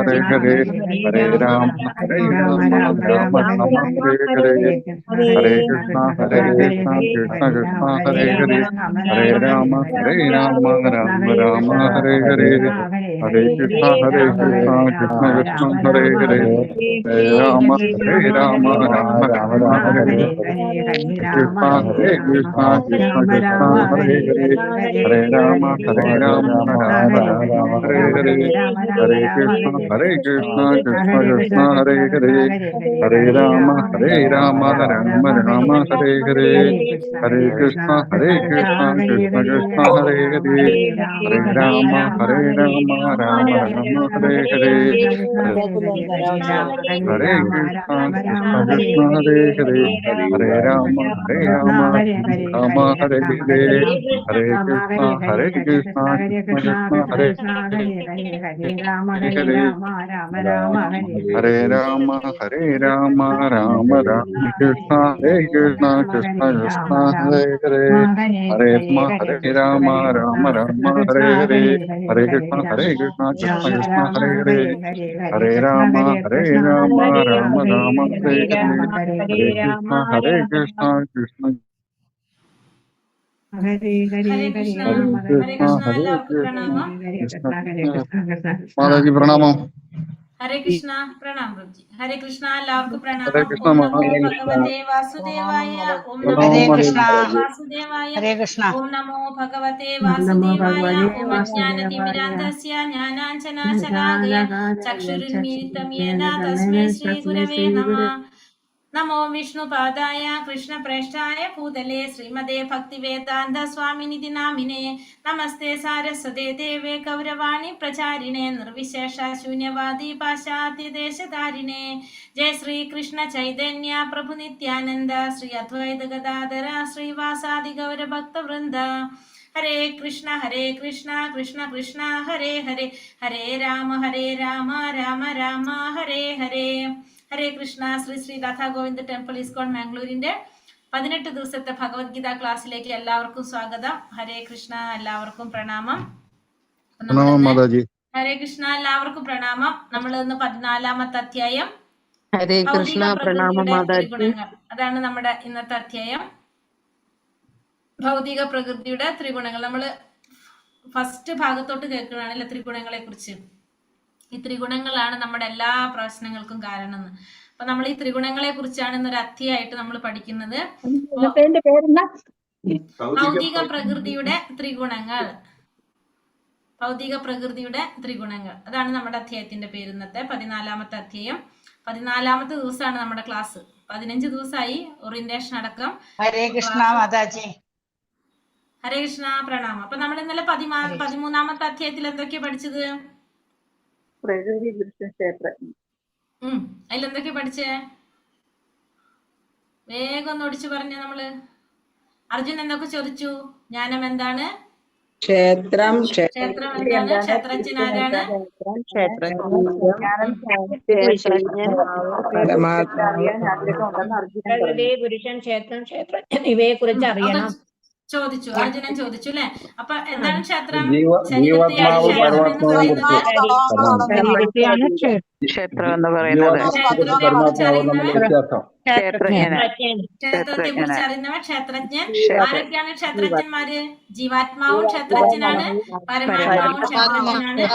Hare Hare Hare Rama Hare Rama Rama Rama Hare Hare Hare Krishna Hare Krishna Krishna Krishna Hare Hare Hare Rama Hare Rama Rama Rama Hare Hare Hare Krishna Hare Krishna Krishna Krishna Hare Hare Hare Rama Hare Rama Rama Rama Hare Hare Krishna Hare Krishna Krishna Krishna Hare Hare Hare Rama Hare Rama Rama Rama Hare Hare Hare Krishna Hare Krishna Krishna Krishna Hare Hare Hare Rama Hare Rama Rama Rama Hare Hare Hare Krishna Hare Krishna Krishna Krishna Hare Hare Hare Rama Hare Rama Rama Rama Hare Hare Hare Krishna Krishna Krishna Hare Hare Hare Rama Hare Rama Rama Hare Hare Hare Krishna Hare Krishna Krishna Krishna Hare Hare Hare Rama Hare Rama Rama Rama Krishna Hare Krishna Krishna Krishna Hare Hare Hare Rama Hare Rama Rama Rama Hare Hare Hare Krishna Hare Krishna Krishna Krishna Hare Hare Hare Rama Hare Rama Rama Rama Hare Hare Hare Krishna Hare Krishna Krishna Hare Hare Krishna Hare Hare Krishna Krishna Hare എല്ലാവർക്കും കൃഷ്ണ പ്രണാമം. കൃഷ്ണ കൃഷ്ണ. മാതാജി പ്രണാമം. ഹരേ കൃഷ്ണ, പ്രണാം പ്രഭുജി. ഹരേ കൃഷ്ണ, എല്ലാവർക്കും ഹരേ പ്രണാമം. കൃഷ്ണ ഓം നമോ മാതാജി. ഭഗവതേ വാസുദേവായ, ഓം നമോ പ്രണാമം ഹരേ മാതാജി. കൃഷ്ണ. വാസുദേവായ, ഹരേ കൃഷ്ണ. ഓം നമോ ഭഗവതേ നമോ വാസുദേവായ, ഭഗവതേ ഓം വാസുദേവായ അജ്ഞാനതിമിരാന്ധസ്യ ജ്ഞാനാഞ്ജനശലാകയ ചക്ഷുരുന്മീലിതം യേന തസ്മൈ ശ്രീ ഗുരവേ നമഃ. നമോ വിഷ്ണുപാദായ കൃഷ്ണപ്രേഷ്ഠായ ഭൂതലേ ശ്രീമദേ ഭക്തിവേദാന്ത സ്വാമിനിതി നാമിനേ. നമസ്തേ സാരസ്വതേ ദേവേ ഗൗരവാണി പ്രചാരിണേ നിർവിശേഷ ശൂന്യവാദി പാശ്ചാത്യദേശധാരിണേ. ജയ ശ്രീ കൃഷ്ണ ചൈതന്യ പ്രഭു നിത്യാനന്ദ ശ്രീ അദ്വൈത ഗദാധര ശ്രീവാസാദി ഗൗരഭക്തവൃന്ദ. ഹരേ കൃഷ്ണ ഹരേ കൃഷ്ണ കൃഷ്ണ കൃഷ്ണ ഹരേ ഹരേ ഹരേ രാമ ഹരേ രാമ രാമ രാമ ഹരേ ഹരേ. ഹരേ കൃഷ്ണ. ശ്രീ ശ്രീ രാധാ ഗോവിന്ദ ടെമ്പിൾ ഇസ്കോൺ മാംഗ്ലൂരിന്റെ 18 ദിവസത്തെ ഭഗവത്ഗീത ക്ലാസ്സിലേക്ക് എല്ലാവർക്കും സ്വാഗതം. ഹരേ കൃഷ്ണ, എല്ലാവർക്കും പ്രണാമം. അപ്പൊ പ്രണാമം നമ്മളിന്ന് മാതാജി. ഹരേ കൃഷ്ണ, എല്ലാവർക്കും പ്രണാമം. നമ്മൾ ഇന്ന് 14-ാമത്തെ അധ്യായം ഹരേ ഭൗതിക കൃഷ്ണ, പ്രണാമം പ്രകൃതിയുടെ മാതാജി. ത്രിഗുണങ്ങൾ, അതാണ് നമ്മുടെ ഇന്നത്തെ അധ്യായം. ഭൗതിക പ്രകൃതിയുടെ ത്രിഗുണങ്ങൾ. നമ്മൾ ഫസ്റ്റ് ഭാഗത്തോട്ട് കേൾക്കുകയാണല്ലോ ത്രിഗുണങ്ങളെ കുറിച്ച്. ഈ ത്രിഗുണങ്ങളാണ് നമ്മുടെ എല്ലാ പ്രശ്നങ്ങൾക്കും കാരണം. അപ്പൊ നമ്മൾ ഈ ത്രിഗുണങ്ങളെ കുറിച്ചാണ് ഇന്നൊരു അധ്യായമായിട്ട് നമ്മൾ പഠിക്കുന്നത്. പേരെന്താ? ഭൗതിക പ്രകൃതിയുടെ ത്രിഗുണങ്ങൾ. ഭൗതിക പ്രകൃതിയുടെ ത്രിഗുണങ്ങൾ, അതാണ് നമ്മുടെ അധ്യായത്തിന്റെ പേര്. ഇന്നത്തെ 14-ാമത്തെ അധ്യായം, 14-ാമത്തെ ദിവസമാണ് നമ്മുടെ ക്ലാസ്. 15 ദിവസമായി ഓറിയന്റേഷൻ അടക്കം. ഹരേ കൃഷ്ണ മാതാജി. ഹരേ കൃഷ്ണ, പ്രണാമം. അപ്പൊ നമ്മൾ ഇന്നലെ 13-ാമത്തെ അധ്യായത്തിൽ എന്തൊക്കെയാ പഠിച്ചത്? പ്രകൃതി പുരുഷൻ ക്ഷേത്രജ്ഞൻ. അതിലെന്തൊക്കെയാ പഠിച്ചേ? വേഗം ഒന്ന് ഒടിച്ചു പറഞ്ഞ നമ്മള്. അർജുൻ എന്തൊക്കെ ചോദിച്ചു? ജ്ഞാനം എന്താണ്? ക്ഷേത്രം, ക്ഷേത്രം എന്താണ്? ക്ഷേത്രജ്ഞൻ ആരാണ്? ക്ഷേത്രജ്ഞൻ, പരമാത്മാവ്. അറിയാൻ ആഗ്രഹമുണ്ടെന്ന് അർജുനൻ പ്രകൃതി പറഞ്ഞു. പുരുഷൻ ക്ഷേത്രം ക്ഷേത്രജ്ഞൻ ഇവയെ കുറിച്ച് ഒക്കെ അറിയണം. ചോദിച്ചു, അർജുനൻ ചോദിച്ചു അല്ലെ? അപ്പൊ എന്താണ് ക്ഷേത്രം? ജീവാത്മാവും ശരീരത്തെയാണ് ക്ഷേത്രം എന്ന് പരമാത്മാവും പറയുന്നത്. കുറിച്ച് ശരീരത്തെയാണ് ക്ഷേത്രം എന്ന് പറയുന്നത്. ജീവാത്മാവിനെ കുറിച്ച് പരമാത്മാവും തമ്മിലുള്ള വ്യത്യാസം. ക്ഷേത്രജ്ഞന്. ക്ഷേത്രത്തെ കുറിച്ച് അറിയുന്നവൻ ക്ഷേത്രജ്ഞൻ. ക്ഷേത്ര ആരൊക്കെയാണ് ക്ഷേത്രജ്ഞന്മാര്? ജീവാത്മാവും ക്ഷേത്രജ്ഞനാണ്, പരമാത്മാവും ക്ഷേത്രജ്ഞനാണ്.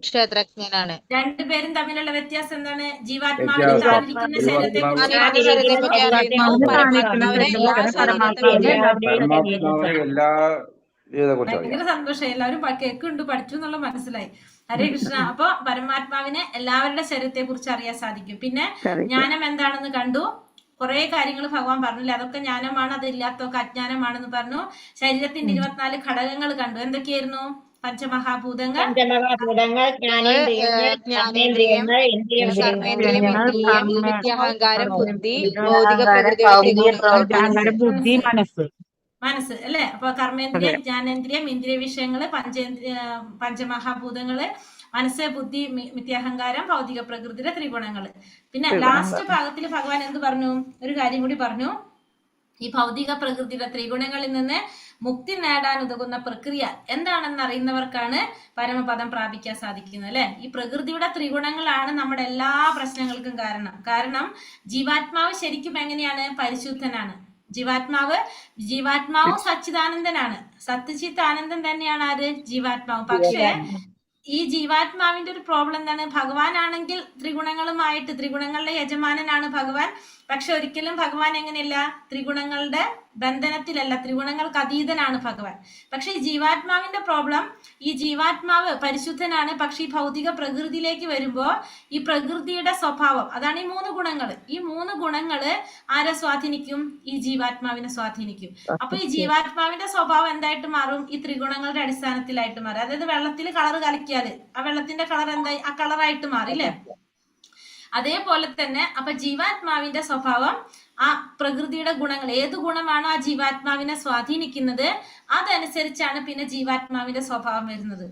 ക്ഷേത്രജ്ഞനാണ്. രണ്ടുപേരും തമ്മിലുള്ള വ്യത്യാസം എന്താണ്? ജീവാത്മാവിന് വ്യത്യാസം. താനിരിക്കുന്ന ശരീരത്തെ കുറിച്ച് ശരീരത്തെ പറ്റി അറിയുന്നു, പരമാത്മാവിനെ എല്ലാ ശരീരത്തെ പറ്റി പരമാത്മാവിനെ എല്ലാ ഇതിനെ കുറിച്ച് അറിയാം. ഭയങ്കര സന്തോഷം, എല്ലാവരും കേൾക്കുന്നുണ്ട്, പഠിച്ചു എന്നുള്ള മനസ്സിലായി. ഹരേ കൃഷ്ണ. അപ്പൊ പരമാത്മാവിനെ എല്ലാവരുടെ ശരീരത്തെ കുറിച്ച് അറിയാൻ സാധിക്കും. പിന്നെ ജ്ഞാനം എന്താണെന്ന് കണ്ടു. കുറെ കാര്യങ്ങൾ ഭഗവാൻ പറഞ്ഞില്ലേ, അതൊക്കെ ജ്ഞാനമാണ്, അതില്ലാത്തൊക്കെ അജ്ഞാനമാണെന്ന് പറഞ്ഞു. ശരീരത്തിന്റെ 24 ഘടകങ്ങൾ കണ്ടു. എന്തൊക്കെയായിരുന്നു? പഞ്ചമഹാഭൂതങ്ങൾ, പഞ്ചമഹാഭൂതങ്ങൾ, ജ്ഞാനേന്ദ്രിയങ്ങൾ, ജ്ഞാനേന്ദ്രിയം, കർമ്മേന്ദ്രിയങ്ങൾ, കർമ്മേന്ദ്രിയം, ഇന്ദ്രിയങ്ങൾ, ഇന്ദ്രിയം, മിഥ്യാഹങ്കാരം, ബുദ്ധി, ഭൗതിക പ്രകൃതിയുടെ ത്രിഗുണങ്ങൾ, മനസ്സ്. ബുദ്ധി, മനസ്സ്. മനസ്സ് അല്ലെ? അപ്പൊ കർമ്മേന്ദ്രിയം, ജ്ഞാനേന്ദ്രിയം, ഇന്ദ്രിയ വിഷയങ്ങള്, പഞ്ചേന്ദ്രിയ, പഞ്ചമഹാഭൂതങ്ങള്, മനസ്സ്, ബുദ്ധി, മിഥ്യാഹങ്കാരം, ഭൗതിക പ്രകൃതിയുടെ ത്രിഗുണങ്ങള്. പിന്നെ ലാസ്റ്റ് ഭാഗത്തിൽ ഭഗവാൻ എന്ത് പറഞ്ഞു? ഒരു കാര്യം കൂടി പറഞ്ഞു. ഈ ഭൗതിക പ്രകൃതിയുടെ ത്രിഗുണങ്ങളിൽ നിന്ന് മുക്തി നേടാൻ ഉതകുന്ന പ്രക്രിയ എന്താണെന്ന് അറിയുന്നവർക്കാണ് പരമപദം പ്രാപിക്കാൻ സാധിക്കുന്നത് അല്ലെ. ഈ പ്രകൃതിയുടെ ത്രിഗുണങ്ങളാണ് നമ്മുടെ എല്ലാ പ്രശ്നങ്ങൾക്കും കാരണം. കാരണം ജീവാത്മാവ് ശരിക്കും എങ്ങനെയാണ്? പരിശുദ്ധനാണ്. ജീവാത്മാവും സച്ചിദാനന്ദനാണ്. സത്യചിത് ആനന്ദൻ തന്നെയാണ് ആര്? ജീവാത്മാവ്. പക്ഷേ ഈ ജീവാത്മാവിന്റെ ഒരു പ്രോബ്ലം എന്താണ്? ഭഗവാനാണെങ്കിൽ ത്രിഗുണങ്ങളുമായിട്ട്, ത്രിഗുണങ്ങളുടെ യജമാനനാണ് ഭഗവാൻ. പക്ഷെ ഒരിക്കലും ഭഗവാൻ എങ്ങനെയല്ല, ത്രിഗുണങ്ങളുടെ ബന്ധനത്തിലല്ല, ത്രിഗുണങ്ങൾക്ക് അതീതനാണ് ഭഗവാൻ. പക്ഷെ ഈ ജീവാത്മാവിന്റെ പ്രോബ്ലം, ഈ ജീവാത്മാവ് പരിശുദ്ധനാണ്, പക്ഷെ ഈ ഭൗതിക പ്രകൃതിയിലേക്ക് വരുമ്പോ ഈ പ്രകൃതിയുടെ സ്വഭാവം, അതാണ് ഈ മൂന്ന് ഗുണങ്ങള്. ഈ മൂന്ന് ഗുണങ്ങള് ആരെ സ്വാധീനിക്കും? ഈ ജീവാത്മാവിനെ സ്വാധീനിക്കും. അപ്പൊ ഈ ജീവാത്മാവിന്റെ സ്വഭാവം എന്തായിട്ട് മാറും? ഈ ത്രിഗുണങ്ങളുടെ അടിസ്ഥാനത്തിലായിട്ട് മാറും. അതായത് വെള്ളത്തിൽ കളർ കലക്കിയാല് ആ വെള്ളത്തിന്റെ കളർ എന്തായി? ആ കളറായിട്ട് മാറി അല്ലേ? അതേപോലെ തന്നെ അപ്പൊ ജീവാത്മാവിന്റെ സ്വഭാവം ആ പ്രകൃതിയുടെ ഗുണങ്ങൾ, ഏത് ഗുണമാണോ ആ ജീവാത്മാവിനെ സ്വാധീനിക്കുന്നത് അതനുസരിച്ചാണ് പിന്നെ ജീവാത്മാവിന്റെ സ്വഭാവം വരുന്നത്,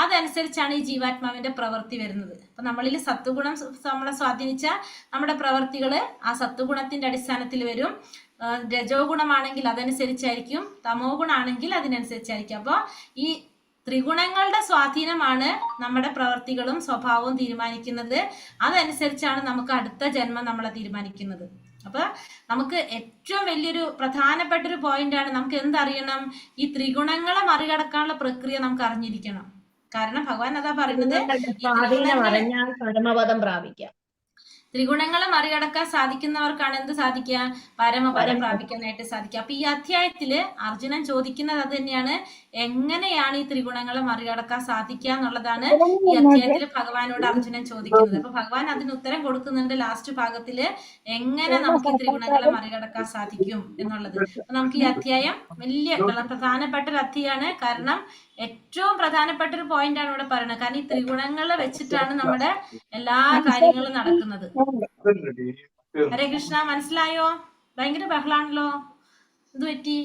അതനുസരിച്ചാണ് ഈ ജീവാത്മാവിന്റെ പ്രവൃത്തി വരുന്നത്. അപ്പൊ നമ്മളിൽ സത്വഗുണം നമ്മളെ സ്വാധീനിച്ച നമ്മുടെ പ്രവൃത്തികള് ആ സത്വഗുണത്തിന്റെ അടിസ്ഥാനത്തിൽ വരും. രജോ ഗുണമാണെങ്കിൽ അതനുസരിച്ചായിരിക്കും, തമോ ഗുണമാണെങ്കിൽ അതിനനുസരിച്ചായിരിക്കും. അപ്പൊ ഈ ത്രിഗുണങ്ങളുടെ സ്വാധീനമാണ് നമ്മുടെ പ്രവർത്തികളും സ്വഭാവവും തീരുമാനിക്കുന്നത്. അതനുസരിച്ചാണ് നമുക്ക് അടുത്ത ജന്മം നമ്മളെ തീരുമാനിക്കുന്നത്. അപ്പൊ നമുക്ക് ഏറ്റവും വലിയൊരു പ്രധാനപ്പെട്ട ഒരു പോയിന്റാണ് നമുക്ക് എന്തറിയണം? ഈ ത്രിഗുണങ്ങളെ മറികടക്കാനുള്ള പ്രക്രിയ നമുക്ക് അറിഞ്ഞിരിക്കണം. കാരണം ഭഗവാൻ അതാ പറയുന്നത്, പരമപദം പ്രാപിക്കാം. ത്രിഗുണങ്ങളെ മറികടക്കാൻ സാധിക്കുന്നവർക്കാണ് എന്ത് സാധിക്കുക? പരമപദം പ്രാപിക്കാനായിട്ട് സാധിക്കുക. അപ്പൊ ഈ അധ്യായത്തില് അർജുനൻ ചോദിക്കുന്നത് അത് തന്നെയാണ്, എങ്ങനെയാണ് ഈ ത്രിഗുണങ്ങളെ മറികടക്കാൻ സാധിക്കുക എന്നുള്ളതാണ് ഈ അധ്യായത്തില് ഭഗവാനോട് അർജുനൻ ചോദിക്കുന്നത്. അപ്പൊ ഭഗവാൻ അതിന് ഉത്തരം കൊടുക്കുന്നുണ്ട് ലാസ്റ്റ് ഭാഗത്തില്, എങ്ങനെ നമുക്ക് ഈ ത്രിഗുണങ്ങളെ മറികടക്കാൻ സാധിക്കും എന്നുള്ളത്. അപ്പൊ നമുക്ക് ഈ അധ്യായം വലിയ പ്രധാനപ്പെട്ട ഒരു അധ്യായമാണ്. കാരണം ഏറ്റവും പ്രധാനപ്പെട്ട ഒരു പോയിന്റ് ആണ് ഇവിടെ പറയുന്നത്. കാരണം ഈ ത്രിഗുണങ്ങളെ വെച്ചിട്ടാണ് നമ്മുടെ എല്ലാ കാര്യങ്ങളും നടക്കുന്നത്. ഹരേ കൃഷ്ണ. മനസ്സിലായോ? ഭയങ്കര ബഹളാണല്ലോ, എന്ത് പറ്റി?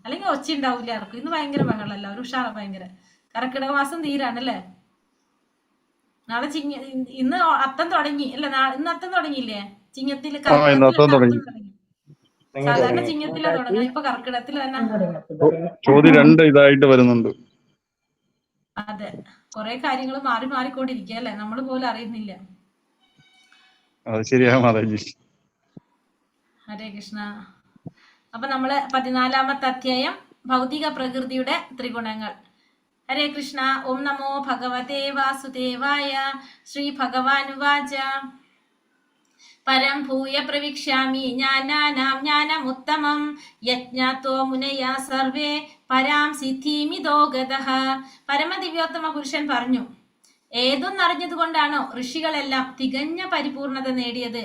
അല്ലെങ്കിൽ ഒച്ച ഉണ്ടാവില്ല ആർക്കും. ഇന്ന് ഭയങ്കര ബഹളല്ല, ഒരു ഉഷാറ ഭയങ്കര. കർക്കിടക മാസം തീരാണല്ലേ? നാളെ ചിങ്ങ, ഇന്ന് അത്തം തുടങ്ങി അല്ലെ? ഇന്ന് അത്തം തുടങ്ങിയില്ലേ? ചിങ്ങത്തില് അത്തം തുടങ്ങി. സാധാരണ ചിങ്ങത്തിലാ തുടങ്ങുന്നത്, ഇപ്പൊ കർക്കിടകത്തിൽ തന്നെ. ചോദ്യം രണ്ട് ഇതായിട്ട് വരുന്നുണ്ട്. അതെ, കൊറേ കാര്യങ്ങൾ മാറി മാറിക്കൊണ്ടിരിക്കുക അല്ലെ, നമ്മള് പോലും അറിയുന്നില്ല. അത് ശരിയാ മാതാജി. ഹരേ കൃഷ്ണ. അപ്പൊ നമ്മള് 14-ാമത്തെ അധ്യായം ഭൗതിക പ്രകൃതിയുടെ ത്രിഗുണങ്ങൾ. ഹരേ കൃഷ്ണ. ഓം നമോ ഭഗവതേ വാസുദേവായ. ശ്രീ ഭഗവാനുവാച. പരം ഭൂയ പ്രവിക്ഷ്യാമി ജ്ഞാനാനാം ജ്ഞാനമുത്തമം യജ്ഞാതോ മുനയാ സർവേ പരാം സിദ്ധിമിതോ ഗതഃ. പരമദിവ്യോത്തമ പുരുഷൻ പറഞ്ഞു, ഏതൊന്നറിഞ്ഞതുകൊണ്ടാണോ ഋഷികളെല്ലാം തികഞ്ഞ പരിപൂർണത നേടിയത്,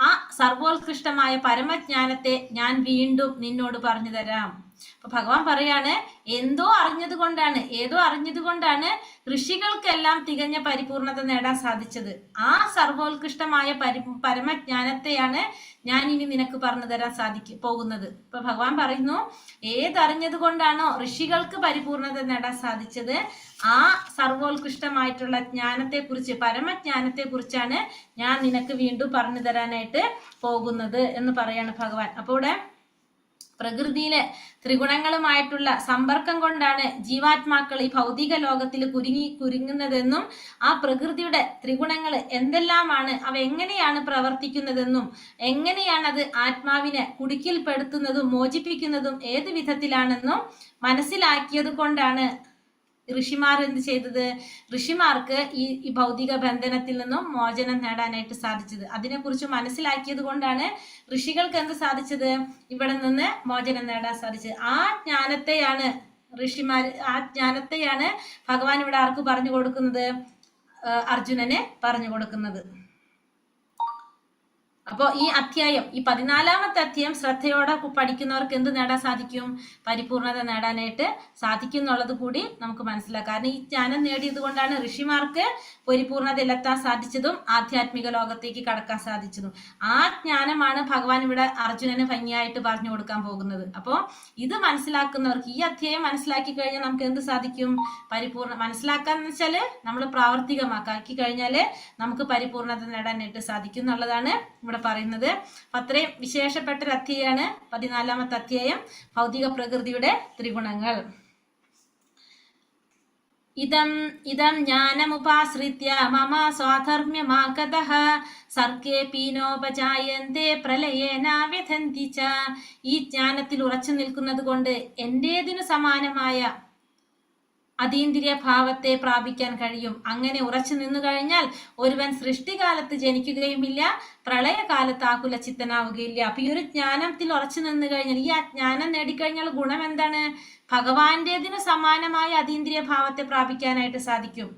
ആ സർവോത്കൃഷ്ടമായ പരമജ്ഞാനത്തെ ഞാൻ വീണ്ടും നിന്നോട് പറഞ്ഞു തരാം. അപ്പൊ ഭഗവാൻ പറയാണ്, എന്തോ അറിഞ്ഞതുകൊണ്ടാണ്, ഏതോ അറിഞ്ഞതുകൊണ്ടാണ് ഋഷികൾക്കെല്ലാം തികഞ്ഞ പരിപൂർണത നേടാൻ സാധിച്ചത്. ആ സർവോത്കൃഷ്ടമായ പരമജ്ഞാനത്തെയാണ് ഞാൻ ഇനി നിനക്ക് പറഞ്ഞു തരാൻ പോകുന്നത്. ഇപ്പൊ ഭഗവാൻ പറയുന്നു, ഏതറിഞ്ഞത് കൊണ്ടാണോ ഋഷികൾക്ക് പരിപൂർണത നേടാൻ സാധിച്ചത്, ആ സർവോത്കൃഷ്ടമായിട്ടുള്ള ജ്ഞാനത്തെ കുറിച്ച്, പരമജ്ഞാനത്തെ കുറിച്ചാണ് ഞാൻ നിനക്ക് വീണ്ടും പറഞ്ഞു തരാനായിട്ട് പോകുന്നത് എന്ന് പറയാണ് ഭഗവാൻ. അപ്പൊ ഇവിടെ പ്രകൃതിയിലെ ത്രിഗുണങ്ങളുമായിട്ടുള്ള സമ്പർക്കം കൊണ്ടാണ് ജീവാത്മാക്കൾ ഈ ഭൗതിക ലോകത്തിൽ കുരുങ്ങുന്നതെന്നും ആ പ്രകൃതിയുടെ ത്രിഗുണങ്ങൾ എന്തെല്ലാമാണ്, അവ എങ്ങനെയാണ് പ്രവർത്തിക്കുന്നതെന്നും എങ്ങനെയാണ് അത് ആത്മാവിനെ കുടുക്കിൽപ്പെടുത്തുന്നതും മോചിപ്പിക്കുന്നതും ഏത് വിധത്തിലാണെന്നും മനസ്സിലാക്കിയത് കൊണ്ടാണ് ഋഷിമാർ എന്ത് ചെയ്തത്, ഋഷിമാർക്ക് ഈ ഭൗതിക ബന്ധനത്തിൽ നിന്നും മോചനം നേടാനായിട്ട് സാധിച്ചത്. അതിനെക്കുറിച്ച് മനസ്സിലാക്കിയത് കൊണ്ടാണ് ഋഷികൾക്ക് എന്ത് സാധിച്ചത്, ഇവിടെ നിന്ന് മോചനം നേടാൻ സാധിച്ചത്. ആ ജ്ഞാനത്തെയാണ് ഋഷിമാർ, ആ ജ്ഞാനത്തെയാണ് ഭഗവാൻ ഇവിടെ ആർക്ക് പറഞ്ഞു കൊടുക്കുന്നത്, അർജുനന് പറഞ്ഞു കൊടുക്കുന്നത്. അപ്പോ ഈ അധ്യായം, ഈ 14-ാമത്തെ അധ്യായം ശ്രദ്ധയോടെ പഠിക്കുന്നവർക്ക് എന്ത് നേടാൻ സാധിക്കും, പരിപൂർണത നേടാനായിട്ട് സാധിക്കും എന്നുള്ളത് കൂടി നമുക്ക് മനസ്സിലാക്കാം. കാരണം ഈ ജ്ഞാനം നേടിയത് കൊണ്ടാണ് ഋഷിമാർക്ക് പരിപൂർണതയിലെത്താൻ സാധിച്ചതും ആധ്യാത്മിക ലോകത്തേക്ക് കടക്കാൻ സാധിച്ചതും. ആ ജ്ഞാനമാണ് ഭഗവാൻ ഇവിടെ അർജുനന് ഭംഗിയായിട്ട് പറഞ്ഞു കൊടുക്കാൻ പോകുന്നത്. അപ്പോ ഇത് മനസ്സിലാക്കുന്നവർക്ക്, ഈ അധ്യായം മനസ്സിലാക്കി കഴിഞ്ഞാൽ നമുക്ക് എന്ത് സാധിക്കും, പരിപൂർണ മനസ്സിലാക്കാന്ന് വെച്ചാല് നമ്മൾ പ്രാവർത്തികമാക്കി കഴിഞ്ഞാല് നമുക്ക് പരിപൂർണത നേടാനായിട്ട് സാധിക്കും എന്നുള്ളതാണ് ഇവിടെ ഇവിടെ പറയുന്നത്. അപ്പൊ അത്രയും വിശേഷപ്പെട്ട ഒരു അധ്യായമാണ് 14-ാമത്തെ അധ്യായം, ഭൗതിക പ്രകൃതിയുടെ ത്രിഗുണങ്ങൾ. ഇതം ഇതം ജ്ഞാനമുപാശ്രിത്യ മമ സ്വാധർമ്യമാഗതഃ സർഗേ പീനോപജായന്തേ പ്രളയേന വ്യഥന്തി ച. ഈ ജ്ഞാനത്തിൽ ഉറച്ചു നിൽക്കുന്നത് കൊണ്ട് എന്റേതിനു സമാനമായ അതീന്ദ്രിയ ഭാവത്തെ പ്രാപിക്കാൻ കഴിയും. അങ്ങനെ ഉറച്ചു നിന്നു കഴിഞ്ഞാൽ ഒരുവൻ സൃഷ്ടികാലത്ത് ജനിക്കുകയുമില്ല, പ്രളയകാലത്ത് ആകുല ചിത്തനാവുകയില്ല. അപ്പൊ ഈ ഒരു ജ്ഞാനത്തിൽ ഉറച്ചു നിന്ന് കഴിഞ്ഞാൽ, ഈ ജ്ഞാനം നേടിക്കഴിഞ്ഞാൽ ഗുണം എന്താണ്? ഭഗവാന്റേതിനു സമാനമായ അതീന്ദ്രിയ ഭാവത്തെ പ്രാപിക്കാനായിട്ട് സാധിക്കും.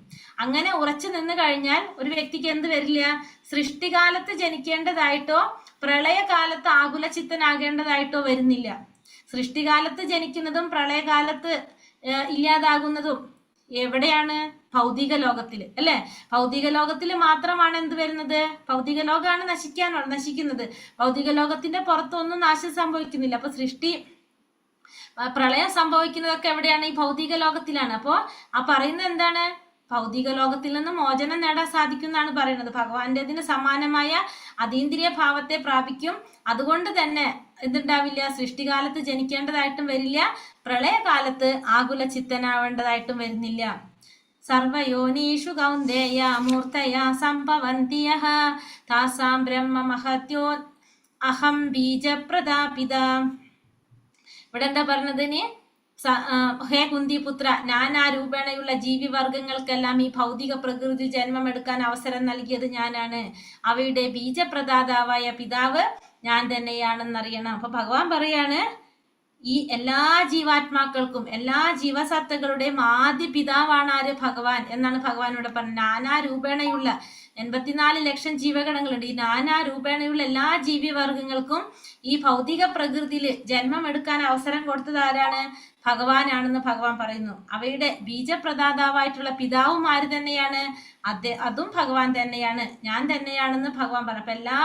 അങ്ങനെ ഉറച്ചു നിന്ന് കഴിഞ്ഞാൽ ഒരു വ്യക്തിക്ക് എന്ത് വരില്ല? സൃഷ്ടികാലത്ത് ജനിക്കേണ്ടതായിട്ടോ പ്രളയകാലത്ത് ആകുല ചിത്തനാകേണ്ടതായിട്ടോ വരുന്നില്ല. സൃഷ്ടികാലത്ത് ജനിക്കുന്നതും പ്രളയകാലത്ത് ഇല്ലാതാകുന്നതും എവിടെയാണ്? ഭൗതിക ലോകത്തില് അല്ലെ? ഭൗതിക ലോകത്തില് മാത്രമാണ് എന്ത് വരുന്നത്? ഭൗതിക ലോകമാണ് നശിക്കുന്നത്. ഭൗതിക ലോകത്തിന്റെ പുറത്തൊന്നും നാശം സംഭവിക്കുന്നില്ല. അപ്പൊ സൃഷ്ടി പ്രളയം സംഭവിക്കുന്നതൊക്കെ എവിടെയാണ്? ഈ ഭൗതിക ലോകത്തിലാണ്. അപ്പോ ആ പറയുന്നത് എന്താണ്? ഭൗതിക ലോകത്തിൽ നിന്ന് മോചനം നേടാൻ സാധിക്കും എന്നാണ് പറയുന്നത്. ഭഗവാന്റേതിന് സമാനമായ അതീന്ദ്രിയ ഭാവത്തെ പ്രാപിക്കും. അതുകൊണ്ട് തന്നെ എന്തുണ്ടാവില്ല? സൃഷ്ടികാലത്ത് ജനിക്കേണ്ടതായിട്ടും വരില്ല, പ്രളയകാലത്ത് ആകുല ചിത്തനാവേണ്ടതായിട്ടും വരുന്നില്ല. സർവയോനീഷു കൗന്ദേയ മൂർത്തയാ സംഭവന്തി യഃ താസാം ബ്രഹ്മ മഹത്യോ അഹം ബീജപ്രദാപിത. ഇവിടെ എന്താ പറഞ്ഞതിന്? ഹേ കുന്തിപുത്ര, നാനാരൂപേണയുള്ള ജീവിവർഗങ്ങൾക്കെല്ലാം ഈ ഭൗതിക പ്രകൃതി ജന്മമെടുക്കാൻ അവസരം നൽകിയത് ഞാനാണ്. അവയുടെ ബീജപ്രദാതാവായ പിതാവ് ഞാൻ തന്നെയാണെന്നറിയണം. അപ്പൊ ഭഗവാൻ പറയാണ്, ഈ എല്ലാ ജീവാത്മാക്കൾക്കും എല്ലാ ജീവസത്തകളുടെയും ആദ്യ പിതാവാണ് ആര്? ഭഗവാൻ എന്നാണ് ഭഗവാൻ ഇവിടെ പറഞ്ഞത്. നാനാരൂപേണയുള്ള 84 ലക്ഷം ജീവഗണങ്ങളുണ്ട്. ഈ നാനാരൂപേണയുള്ള എല്ലാ ജീവിവർഗങ്ങൾക്കും ഈ ഭൗതിക പ്രകൃതിയിൽ ജന്മം എടുക്കാൻ അവസരം കൊടുത്തത് ആരാണ്? ഭഗവാനാണെന്ന് ഭഗവാൻ പറയുന്നു. അവയുടെ ബീജപ്രദാതാവായിട്ടുള്ള പിതാവും ആര് തന്നെയാണ്? അതും ഭഗവാൻ തന്നെയാണ്, ഞാൻ തന്നെയാണെന്ന് ഭഗവാൻ പറഞ്ഞു. അപ്പൊ എല്ലാ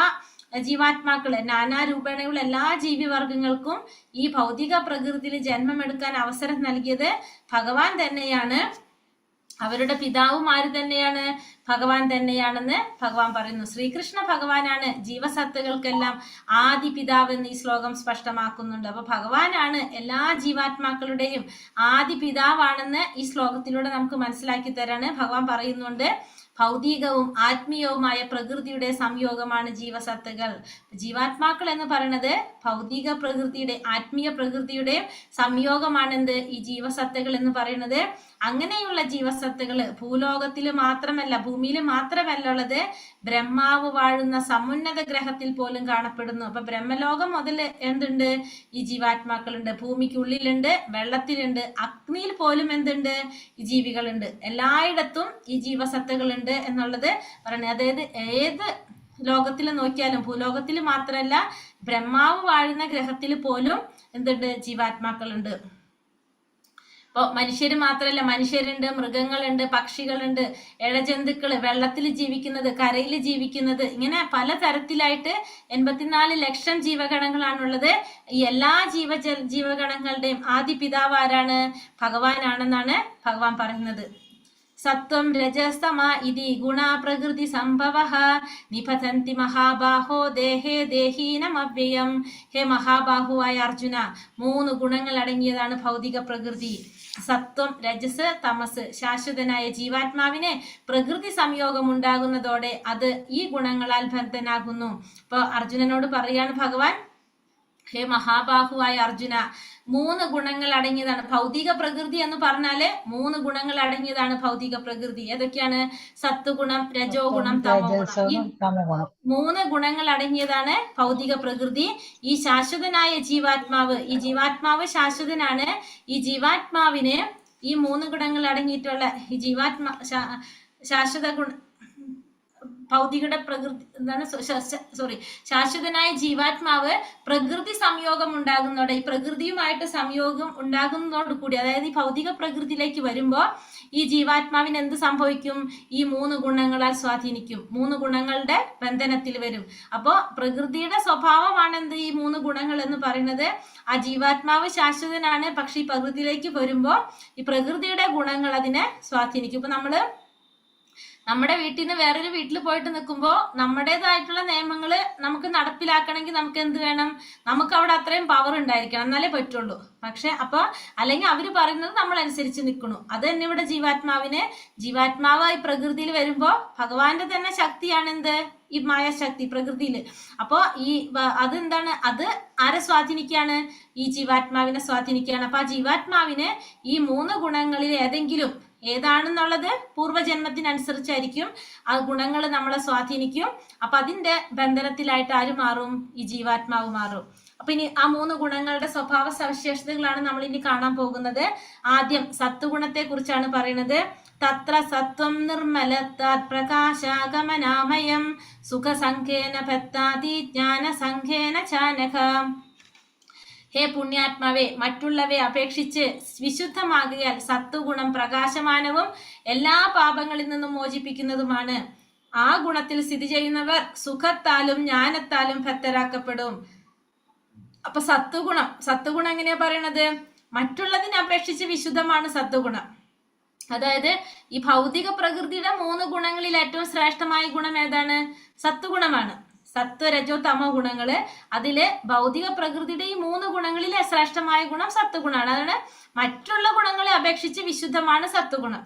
ജീവാത്മാക്കള് നാനാരൂപേണയുള്ള എല്ലാ ജീവിവർഗങ്ങൾക്കും ഈ ഭൗതിക പ്രകൃതിയിൽ ജന്മമെടുക്കാൻ അവസരം നൽകിയത് ഭഗവാൻ തന്നെയാണ്. അവരുടെ പിതാവും ആര് തന്നെയാണ്? ഭഗവാൻ തന്നെയാണെന്ന് ഭഗവാൻ പറയുന്നു. ശ്രീകൃഷ്ണ ഭഗവാനാണ് ജീവസത്തകൾക്കെല്ലാം ആദി പിതാവ് എന്ന് ഈ ശ്ലോകം സ്പഷ്ടമാക്കുന്നുണ്ട്. അപ്പൊ ഭഗവാനാണ് എല്ലാ ജീവാത്മാക്കളുടെയും ആദി പിതാവാണെന്ന് ഈ ശ്ലോകത്തിലൂടെ നമുക്ക് മനസ്സിലാക്കി തരാണ് ഭഗവാൻ പറയുന്നുണ്ട്. ഭൗതികവും ആത്മീയവുമായ പ്രകൃതിയുടെ സംയോഗമാണ് ജീവസത്തകൾ. ജീവാത്മാക്കൾ എന്ന് പറയുന്നത് ഭൗതിക പ്രകൃതിയുടെ ആത്മീയ പ്രകൃതിയുടെ സംയോഗമാണെന്ത് ഈ ജീവസത്തകൾ എന്ന് പറയുന്നത്. അങ്ങനെയുള്ള ജീവസത്തകള് ഭൂലോകത്തിൽ മാത്രമല്ല, ഭൂമിയിൽ മാത്രമല്ല ഉള്ളത്, ബ്രഹ്മാവ് വാഴുന്ന സമുന്നത ഗ്രഹത്തിൽ പോലും കാണപ്പെടുന്നു. അപ്പൊ ബ്രഹ്മലോകം മുതൽ എന്തുണ്ട്? ഈ ജീവാത്മാക്കളുണ്ട്. ഭൂമിക്കുള്ളിലുണ്ട്, വെള്ളത്തിലുണ്ട്, അഗ്നിയിൽ പോലും എന്തുണ്ട്? ഈ ജീവികളുണ്ട്. എല്ലായിടത്തും ഈ ജീവസത്തകളുണ്ട് എന്നുള്ളത് പറയുന്നത്. അതായത് ഏത് ലോകത്തിൽ നോക്കിയാലും ഭൂലോകത്തിൽ മാത്രമല്ല, ബ്രഹ്മാവ് വാഴുന്ന ഗ്രഹത്തിൽ പോലും എന്തുണ്ട്? ജീവാത്മാക്കളുണ്ട്. അപ്പൊ മനുഷ്യര് മാത്രല്ല, മനുഷ്യരുണ്ട്, മൃഗങ്ങളുണ്ട്, പക്ഷികളുണ്ട്, ഇഴജന്തുക്കള്, വെള്ളത്തിൽ ജീവിക്കുന്നത്, കരയിൽ ജീവിക്കുന്നത്, ഇങ്ങനെ പല തരത്തിലായിട്ട് 84 ലക്ഷം ജീവഗണങ്ങളാണുള്ളത്. ഈ എല്ലാ ജീവഗണങ്ങളുടെയും ആദി പിതാവ് ആരാണ്? ഭഗവാനാണെന്നാണ് ഭഗവാൻ പറയുന്നത്. സത്വം രജസ്തമ ഇതി ഗുണാ പ്രകൃതി സംഭവഃ നിപതന്തി മഹാബാഹോ ദേഹേ ദേഹീനമവ്യയം. ഹേ മഹാബാഹുവായ അർജുന, 3 ഗുണങ്ങൾ അടങ്ങിയതാണ് ഭൗതിക പ്രകൃതി. സത്വം, രജസ്, തമസ്. ശാശ്വതനായ ജീവാത്മാവിനെ പ്രകൃതി സംയോഗം ഉണ്ടാകുന്നതോടെ അത് ഈ ഗുണങ്ങളാൽ ബദ്ധനാകുന്നു. അപ്പൊ അർജുനനോട് പറയാണ് ഭഗവാൻ, ഹേ മഹാബാഹുവായ അർജുന, 3 ഗുണങ്ങൾ അടങ്ങിയതാണ് ഭൗതിക പ്രകൃതി എന്ന് പറഞ്ഞാല് 3 ഗുണങ്ങൾ അടങ്ങിയതാണ് ഭൗതിക പ്രകൃതി. ഏതൊക്കെയാണ്? സത്വഗുണം, രജോ ഗുണം, തമോ ഗുണം. ഈ 3 ഗുണങ്ങൾ അടങ്ങിയതാണ് ഭൗതിക പ്രകൃതി. ഈ ശാശ്വതനായ ജീവാത്മാവ്, ഈ ജീവാത്മാവ് ശാശ്വതനാണ്. ഈ ജീവാത്മാവിന് ഈ 3 ഗുണങ്ങൾ അടങ്ങിയിട്ടുള്ള ഈ ജീവാത്മാ ശാശ്വത ഗുണ ഭൗതികയുടെ പ്രകൃതി എന്താണ് സോറി ശാശ്വതനായ ജീവാത്മാവ് പ്രകൃതി സംയോഗം ഉണ്ടാകുന്നതോടെ, ഈ പ്രകൃതിയുമായിട്ട് സംയോഗം ഉണ്ടാകുന്നതോട് കൂടി, അതായത് ഈ ഭൗതിക പ്രകൃതിയിലേക്ക് വരുമ്പോ ഈ ജീവാത്മാവിന് എന്ത് സംഭവിക്കും? ഈ 3 ഗുണങ്ങളാൽ സ്വാധീനിക്കും, 3 ഗുണങ്ങളുടെ ബന്ധനത്തിൽ വരും. അപ്പോ പ്രകൃതിയുടെ സ്വഭാവമാണ് എന്ത് ഈ 3 ഗുണങ്ങൾ എന്ന് പറയുന്നത്. ആ ജീവാത്മാവ് ശാശ്വതനാണ്, പക്ഷെ ഈ പ്രകൃതിയിലേക്ക് വരുമ്പോ ഈ പ്രകൃതിയുടെ ഗുണങ്ങൾ അതിനെ സ്വാധീനിക്കും. ഇപ്പൊ നമ്മള് നമ്മുടെ വീട്ടിൽ നിന്ന് വേറൊരു വീട്ടിൽ പോയിട്ട് നിൽക്കുമ്പോൾ നമ്മുടേതായിട്ടുള്ള നിയമങ്ങള് നമുക്ക് നടപ്പിലാക്കണമെങ്കിൽ നമുക്ക് എന്ത് വേണം? നമുക്ക് അവിടെ അത്രയും പവർ ഉണ്ടായിരിക്കണം, എന്നാലേ പറ്റുള്ളൂ. പക്ഷെ അപ്പൊ അല്ലെങ്കിൽ അവര് പറയുന്നത് നമ്മൾ അനുസരിച്ച് നിൽക്കണു. അത് തന്നെ ഇവിടെ ജീവാത്മാവിന്, ജീവാത്മാവായി പ്രകൃതിയിൽ വരുമ്പോ ഭഗവാന്റെ തന്നെ ശക്തിയാണ് എന്ത്? ഈ മായാശക്തി പ്രകൃതിയില്. അപ്പോ ഈ അതെന്താണ്? അത് ആരെ സ്വാധീനിക്കാണ്? ഈ ജീവാത്മാവിനെ സ്വാധീനിക്കുകയാണ്. അപ്പൊ ആ ജീവാത്മാവിന് ഈ മൂന്ന് ഗുണങ്ങളിൽ ഏതെങ്കിലും ഏതാണെന്നുള്ളത് പൂർവ്വജന്മത്തിനനുസരിച്ചായിരിക്കും ആ ഗുണങ്ങൾ നമ്മളെ സ്വാധീനിക്കും. അപ്പൊ അതിന്റെ ബന്ധനത്തിലായിട്ട് ആര് മാറും? ഈ ജീവാത്മാവ് മാറും. അപ്പൊ ഇനി ആ മൂന്ന് ഗുണങ്ങളുടെ സ്വഭാവ സവിശേഷതകളാണ് നമ്മൾ ഇനി കാണാൻ പോകുന്നത്. ആദ്യം സത്വഗുണത്തെ കുറിച്ചാണ് പറയുന്നത്. തത്ര സത്വം നിർമ്മലത്താത് പ്രകാശാഗമനാമയം സുഖസംഖേന ഭക്താതി ജ്ഞാനസംഖേന ചാനക. ഹേ പുണ്യാത്മാവേ, മറ്റുള്ളവയെ അപേക്ഷിച്ച് വിശുദ്ധമാകിയാൽ സത്വഗുണം പ്രകാശമാനവും എല്ലാ പാപങ്ങളിൽ നിന്നും മോചിപ്പിക്കുന്നതുമാണ്. ആ ഗുണത്തിൽ സ്ഥിതി ചെയ്യുന്നവർ സുഖത്താലും ജ്ഞാനത്താലും ഭക്തരാക്കപ്പെടും. അപ്പൊ സത്വഗുണം, സത്വഗുണം എങ്ങനെയാ പറയണത്? മറ്റുള്ളതിനെ അപേക്ഷിച്ച് വിശുദ്ധമാണ് സത്വഗുണം. അതായത് ഈ ഭൗതിക പ്രകൃതിയുടെ മൂന്ന് ഗുണങ്ങളിൽ ഏറ്റവും ശ്രേഷ്ഠമായ ഗുണം ഏതാണ്? സത്വഗുണമാണ്. സത്വ രജോ തമോ ഗുണങ്ങള്, അതില് ഭൗതിക പ്രകൃതിയുടെ ഈ മൂന്ന് ഗുണങ്ങളിൽ ശ്രേഷ്ഠമായ ഗുണം സത്വഗുണമാണ്. അതാണ് മറ്റുള്ള ഗുണങ്ങളെ അപേക്ഷിച്ച് വിശുദ്ധമാണ് സത്വഗുണം.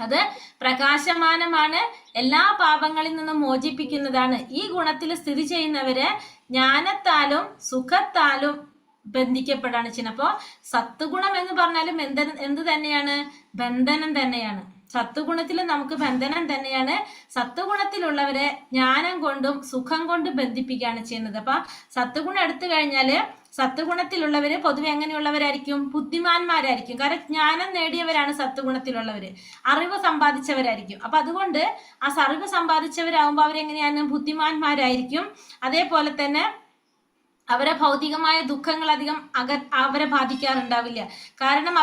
അത് പ്രകാശമാനമാണ്, എല്ലാ പാപങ്ങളിൽ നിന്നും മോചിപ്പിക്കുന്നതാണ്. ഈ ഗുണത്തിൽ സ്ഥിതി ചെയ്യുന്നവര് ജ്ഞാനത്താലും സുഖത്താലും ബന്ധിക്കപ്പെടാണ് ചെയ്യുന്നത്. അപ്പോ സത്വഗുണം എന്ന് പറഞ്ഞാലും എന്ത് തന്നെയാണ്? ബന്ധനം തന്നെയാണ്. സത്വഗുണത്തിൽ നമുക്ക് ബന്ധനം തന്നെയാണ്. സത്വഗുണത്തിലുള്ളവരെ ജ്ഞാനം കൊണ്ടും സുഖം കൊണ്ടും ബന്ധിപ്പിക്കുകയാണ് ചെയ്യുന്നത്. അപ്പൊ സത്വഗുണം എടുത്തു കഴിഞ്ഞാല് സത്വഗുണത്തിലുള്ളവര് പൊതുവെ എങ്ങനെയുള്ളവരായിരിക്കും? ബുദ്ധിമാന്മാരായിരിക്കും. കാരണം ജ്ഞാനം നേടിയവരാണ് സത്വഗുണത്തിലുള്ളവര്, അറിവ് സമ്പാദിച്ചവരായിരിക്കും. അപ്പൊ അതുകൊണ്ട് ആ അറിവ് സമ്പാദിച്ചവരാകുമ്പോ അവരെങ്ങനെയാണ്? ബുദ്ധിമാന്മാരായിരിക്കും. അതേപോലെ തന്നെ അവരെ ഭൗതികമായ ദുഃഖങ്ങൾ അധികം അവരെ ബാധിക്കാറുണ്ടാവില്ല. കാരണം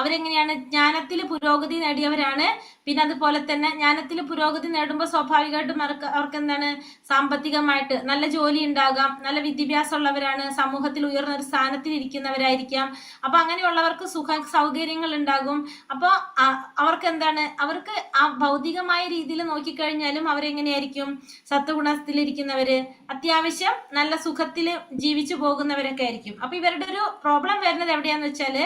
അവരെങ്ങനെയാണ്? ജ്ഞാനത്തിൽ പുരോഗതി നേടിയവരാണ്. പിന്നെ അതുപോലെ തന്നെ ജ്ഞാനത്തിൽ പുരോഗതി നേടുമ്പോൾ സ്വാഭാവികമായിട്ടും അവർക്ക് എന്താണ്? സാമ്പത്തികമായിട്ട് നല്ല ജോലി ഉണ്ടാകാം, നല്ല വിദ്യാഭ്യാസം ഉള്ളവരാണ്, സമൂഹത്തിൽ ഉയർന്ന ഒരു സ്ഥാനത്തിൽ ഇരിക്കുന്നവരായിരിക്കാം. അപ്പൊ അങ്ങനെയുള്ളവർക്ക് സുഖ സൗകര്യങ്ങൾ ഉണ്ടാകും. അപ്പൊ അവർക്ക് എന്താണ്? അവർക്ക് ആ ഭൗതികമായ രീതിയിൽ നോക്കിക്കഴിഞ്ഞാലും അവരെങ്ങനെയായിരിക്കും? സത്വഗുണത്തിലിരിക്കുന്നവര് അത്യാവശ്യം നല്ല സുഖത്തിൽ ജീവിച്ചു പോകുന്നവരൊക്കെ ആയിരിക്കും. അപ്പൊ ഇവരുടെ ഒരു പ്രോബ്ലം വരുന്നത് എവിടെയാന്ന് വെച്ചാല്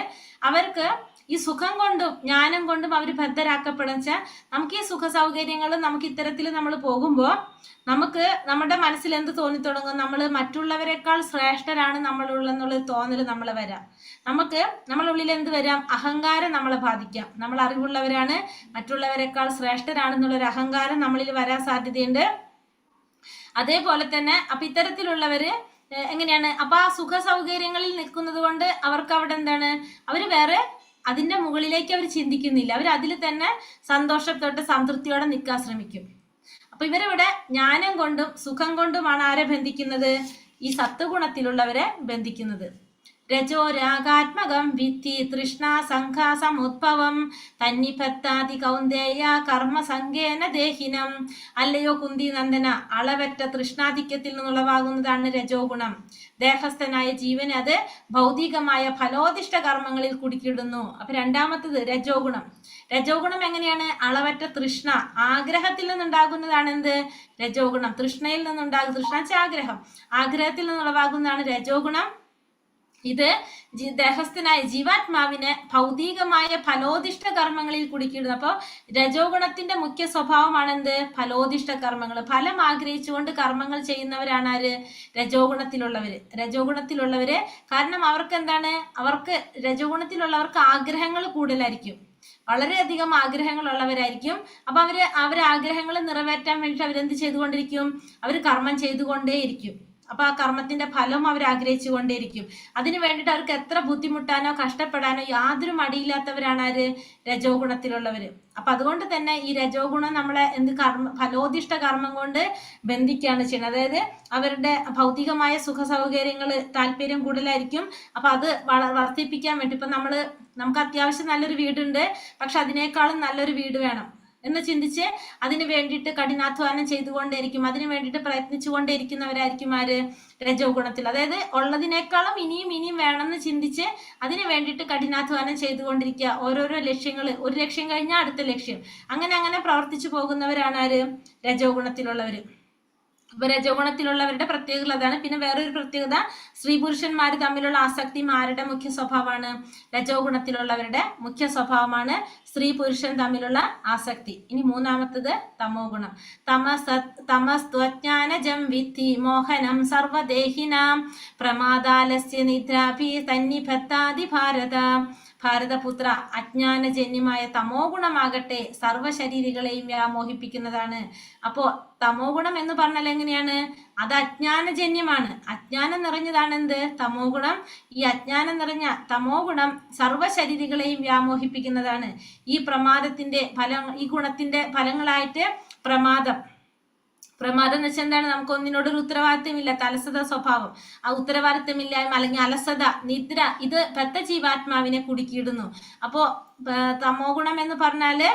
അവർക്ക് ഈ സുഖം കൊണ്ടും ജ്ഞാനം കൊണ്ടും അവർ ബദ്ധരാക്കപ്പെടും. വെച്ചാൽ നമുക്ക് ഈ സുഖ സൗകര്യങ്ങളും നമുക്ക് ഇത്തരത്തിൽ നമ്മൾ പോകുമ്പോൾ നമുക്ക് നമ്മുടെ മനസ്സിൽ എന്ത് തോന്നി തുടങ്ങും? നമ്മൾ മറ്റുള്ളവരെക്കാൾ ശ്രേഷ്ഠരാണ് നമ്മളുള്ളെന്നുള്ള തോന്നൽ നമ്മളെ വരാം. നമുക്ക് നമ്മളെ ഉള്ളിൽ എന്ത് വരാം? അഹങ്കാരം നമ്മളെ ബാധിക്കാം. നമ്മൾ അറിവുള്ളവരാണ്, മറ്റുള്ളവരെക്കാൾ ശ്രേഷ്ഠരാണെന്നുള്ളൊരു അഹങ്കാരം നമ്മളിൽ വരാൻ സാധ്യതയുണ്ട്. അതേപോലെ തന്നെ അപ്പൊ ഇത്തരത്തിലുള്ളവര് എങ്ങനെയാണ്? അപ്പൊ ആ സുഖ സൗകര്യങ്ങളിൽ നിൽക്കുന്നത് കൊണ്ട് അവർക്ക് അവിടെ എന്താണ്? അവര് വേറെ അതിന്റെ മുകളിലേക്ക് അവർ ചിന്തിക്കുന്നില്ല. അവർ അതിൽ തന്നെ സന്തോഷത്തോടെ സംതൃപ്തിയോടെ നിൽക്കാൻ ശ്രമിക്കും. അപ്പൊ ഇവരിവിടെ ജ്ഞാനം കൊണ്ടും സുഖം കൊണ്ടുമാണ് ആരെ ബന്ധിക്കുന്നത്? ഈ സത്വഗുണത്തിലുള്ളവരെ ബന്ധിക്കുന്നത്. രജോ രാഗാത്മകം വിദ്ധി തൃഷ്ണ സംഘ സമുദ്ഭവം തന്നിഭത്താതി കൗന്ദേയ കർമ്മസംഗേന ദേഹിനം. അല്ലയോ കുന്തി നന്ദന, അളവറ്റ തൃഷ്ണാധിക്യത്തിൽ നിന്നുളവാകുന്നതാണ് രജോ ഗുണം. ദേഹസ്ഥനായ ജീവനെ അത് ഭൗതികമായ ഫലോദിഷ്ട കർമ്മങ്ങളിൽ കുടുക്കിയിടുന്നു. അപ്പൊ രണ്ടാമത്തത് രജോ ഗുണം. രജോ ഗുണം എങ്ങനെയാണ്? അളവറ്റ തൃഷ്ണ, ആഗ്രഹത്തിൽ നിന്നുണ്ടാകുന്നതാണ് എന്ത്? രജോ ഗുണം. തൃഷ്ണയിൽ നിന്നുണ്ടാകും, തൃഷ്ണ വെച്ചാൽ ആഗ്രഹം, ആഗ്രഹത്തിൽ നിന്നുളവാകുന്നതാണ് രജോ ഗുണം. ഇത് ദേഹസ്ഥനായ ജീവാത്മാവിനെ ഭൗതികമായ ഫലോദിഷ്ട കർമ്മങ്ങളിൽ കുടുക്കിയിടുന്നു. അപ്പൊ രജോ ഗുണത്തിന്റെ മുഖ്യ സ്വഭാവമാണ് എന്ത്? ഫലോദിഷ്ട കർമ്മങ്ങൾ. ഫലം ആഗ്രഹിച്ചുകൊണ്ട് കർമ്മങ്ങൾ ചെയ്യുന്നവരാണ് ആര്? രജോ ഗുണത്തിലുള്ളവര്. രജോ ഗുണത്തിലുള്ളവര് കാരണം അവർക്ക് എന്താണ്? അവർക്ക് രജോ ഗുണത്തിലുള്ളവർക്ക് ആഗ്രഹങ്ങൾ കൂടുതലായിരിക്കും, വളരെയധികം ആഗ്രഹങ്ങളുള്ളവരായിരിക്കും. അപ്പൊ അവരെ ആഗ്രഹങ്ങൾ നിറവേറ്റാൻ വേണ്ടിയിട്ട് അവരെന്ത് ചെയ്തുകൊണ്ടിരിക്കും? അവർ കർമ്മം ചെയ്തുകൊണ്ടേയിരിക്കും. അപ്പൊ ആ കർമ്മത്തിന്റെ ഫലം അവർ ആഗ്രഹിച്ചു കൊണ്ടേയിരിക്കും. അതിനു വേണ്ടിയിട്ട് അവർക്ക് എത്ര ബുദ്ധിമുട്ടാനോ കഷ്ടപ്പെടാനോ യാതൊരു മടിയില്ലാത്തവരാണ് ആര്? രജോ ഗുണത്തിലുള്ളവര്. അപ്പൊ അതുകൊണ്ട് തന്നെ ഈ രജോ ഗുണം നമ്മളെ എന്ത് കർമ്മ ഫലോദിഷ്ട കർമ്മം കൊണ്ട് ബന്ധിക്കുകയാണ് ചെയ്യുന്നത്. അതായത് അവരുടെ ഭൗതികമായ സുഖ സൗകര്യങ്ങൾ താല്പര്യം കൂടുതലായിരിക്കും. അപ്പൊ അത് വർദ്ധിപ്പിക്കാൻ വേണ്ടി ഇപ്പൊ നമുക്ക് അത്യാവശ്യം നല്ലൊരു വീടുണ്ട്, പക്ഷെ അതിനേക്കാളും നല്ലൊരു വീട് വേണം എന്ന് ചിന്തിച്ച് അതിന് വേണ്ടിയിട്ട് കഠിനാധ്വാനം ചെയ്തുകൊണ്ടേയിരിക്കും, അതിന് വേണ്ടിയിട്ട് പ്രയത്നിച്ചുകൊണ്ടേയിരിക്കുന്നവരായിരിക്കും ആര്? രജോ ഗുണത്തിൽ. അതായത് ഉള്ളതിനേക്കാളും ഇനിയും ഇനിയും വേണമെന്ന് ചിന്തിച്ച് അതിന് വേണ്ടിയിട്ട് കഠിനാധ്വാനം ചെയ്തുകൊണ്ടിരിക്കുക. ഓരോരോ ലക്ഷ്യങ്ങൾ, ഒരു ലക്ഷ്യം കഴിഞ്ഞാൽ അടുത്ത ലക്ഷ്യം, അങ്ങനെ അങ്ങനെ പ്രവർത്തിച്ചു പോകുന്നവരാണ് ആര്? രജോ ഗുണത്തിലുള്ളവര്. അപ്പൊ രജോ ഗുണത്തിലുള്ളവരുടെ പ്രത്യേകത അതാണ്. പിന്നെ വേറൊരു പ്രത്യേകത, സ്ത്രീ പുരുഷന്മാർ തമ്മിലുള്ള ആസക്തി ആരുടെ മുഖ്യ സ്വഭാവമാണ്? രജോ ഗുണത്തിലുള്ളവരുടെ മുഖ്യ സ്വഭാവമാണ് സ്ത്രീ പുരുഷൻ തമ്മിലുള്ള ആസക്തി. ഇനി മൂന്നാമത്തത് തമോ ഗുണം. തമസ്ത്വജ്ഞാനജം വിദ്ധി മോഹനം സർവദേഹിനാം പ്രമാദാലസ്യ നിദ്രാഭി തന്നിഭത്താതി ഭാരത. ഭാരതപുത്ര, അജ്ഞാനജന്യമായ തമോ ഗുണമാകട്ടെ സർവശരീരികളെയും വ്യാമോഹിപ്പിക്കുന്നതാണ്. അപ്പോ തമോ ഗുണം എന്ന് പറഞ്ഞാൽ എങ്ങനെയാണ്? അത് അജ്ഞാനജന്യമാണ്. അജ്ഞാനം നിറഞ്ഞതാണ് എന്ത്? തമോ ഗുണം. ഈ അജ്ഞാനം നിറഞ്ഞ തമോ ഗുണം സർവശരീരികളെയും വ്യാമോഹിപ്പിക്കുന്നതാണ്. ഈ പ്രമാദത്തിന്റെ ഫലം, ഈ ഗുണത്തിന്റെ ഫലങ്ങളായിട്ട് പ്രമാദം. പ്രമാദം എന്ന് വെച്ചാൽ എന്താണ്? നമുക്ക് ഒന്നിനോടൊരു ഉത്തരവാദിത്തമില്ല, അലസത സ്വഭാവം. ആ ഉത്തരവാദിത്തമില്ലായ്മ അല്ലെങ്കിൽ അലസത, നിദ്ര, ഇത് ബദ്ധ ജീവാത്മാവിനെ കുടുക്കിയിടുന്നു. അപ്പോ തമോ ഗുണം എന്ന് പറഞ്ഞാല്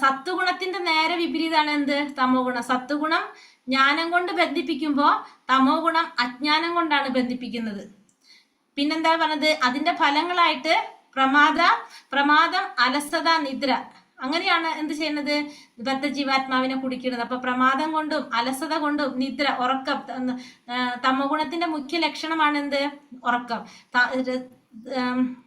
സത്വഗുണത്തിന്റെ നേരെ വിപരീതമാണ് എന്ത്? തമോ ഗുണം. സത്വഗുണം ജ്ഞാനം കൊണ്ട് ബന്ധിപ്പിക്കുമ്പോ തമോ ഗുണം അജ്ഞാനം കൊണ്ടാണ് ബന്ധിപ്പിക്കുന്നത്. പിന്നെന്താ പറഞ്ഞത്? അതിന്റെ ഫലങ്ങളായിട്ട് പ്രമാദം, അലസത, നിദ്ര, അങ്ങനെയാണ് എന്ത് ചെയ്യുന്നത്? ബദ്ധ ജീവാത്മാവിനെ കുടിക്കുന്നത്. അപ്പൊ പ്രമാദം കൊണ്ടും അലസത കൊണ്ടും നിദ്ര, ഉറക്കം. തമോ ഗുണത്തിന്റെ മുഖ്യ ലക്ഷണമാണ് എന്ത്? ഉറക്കം.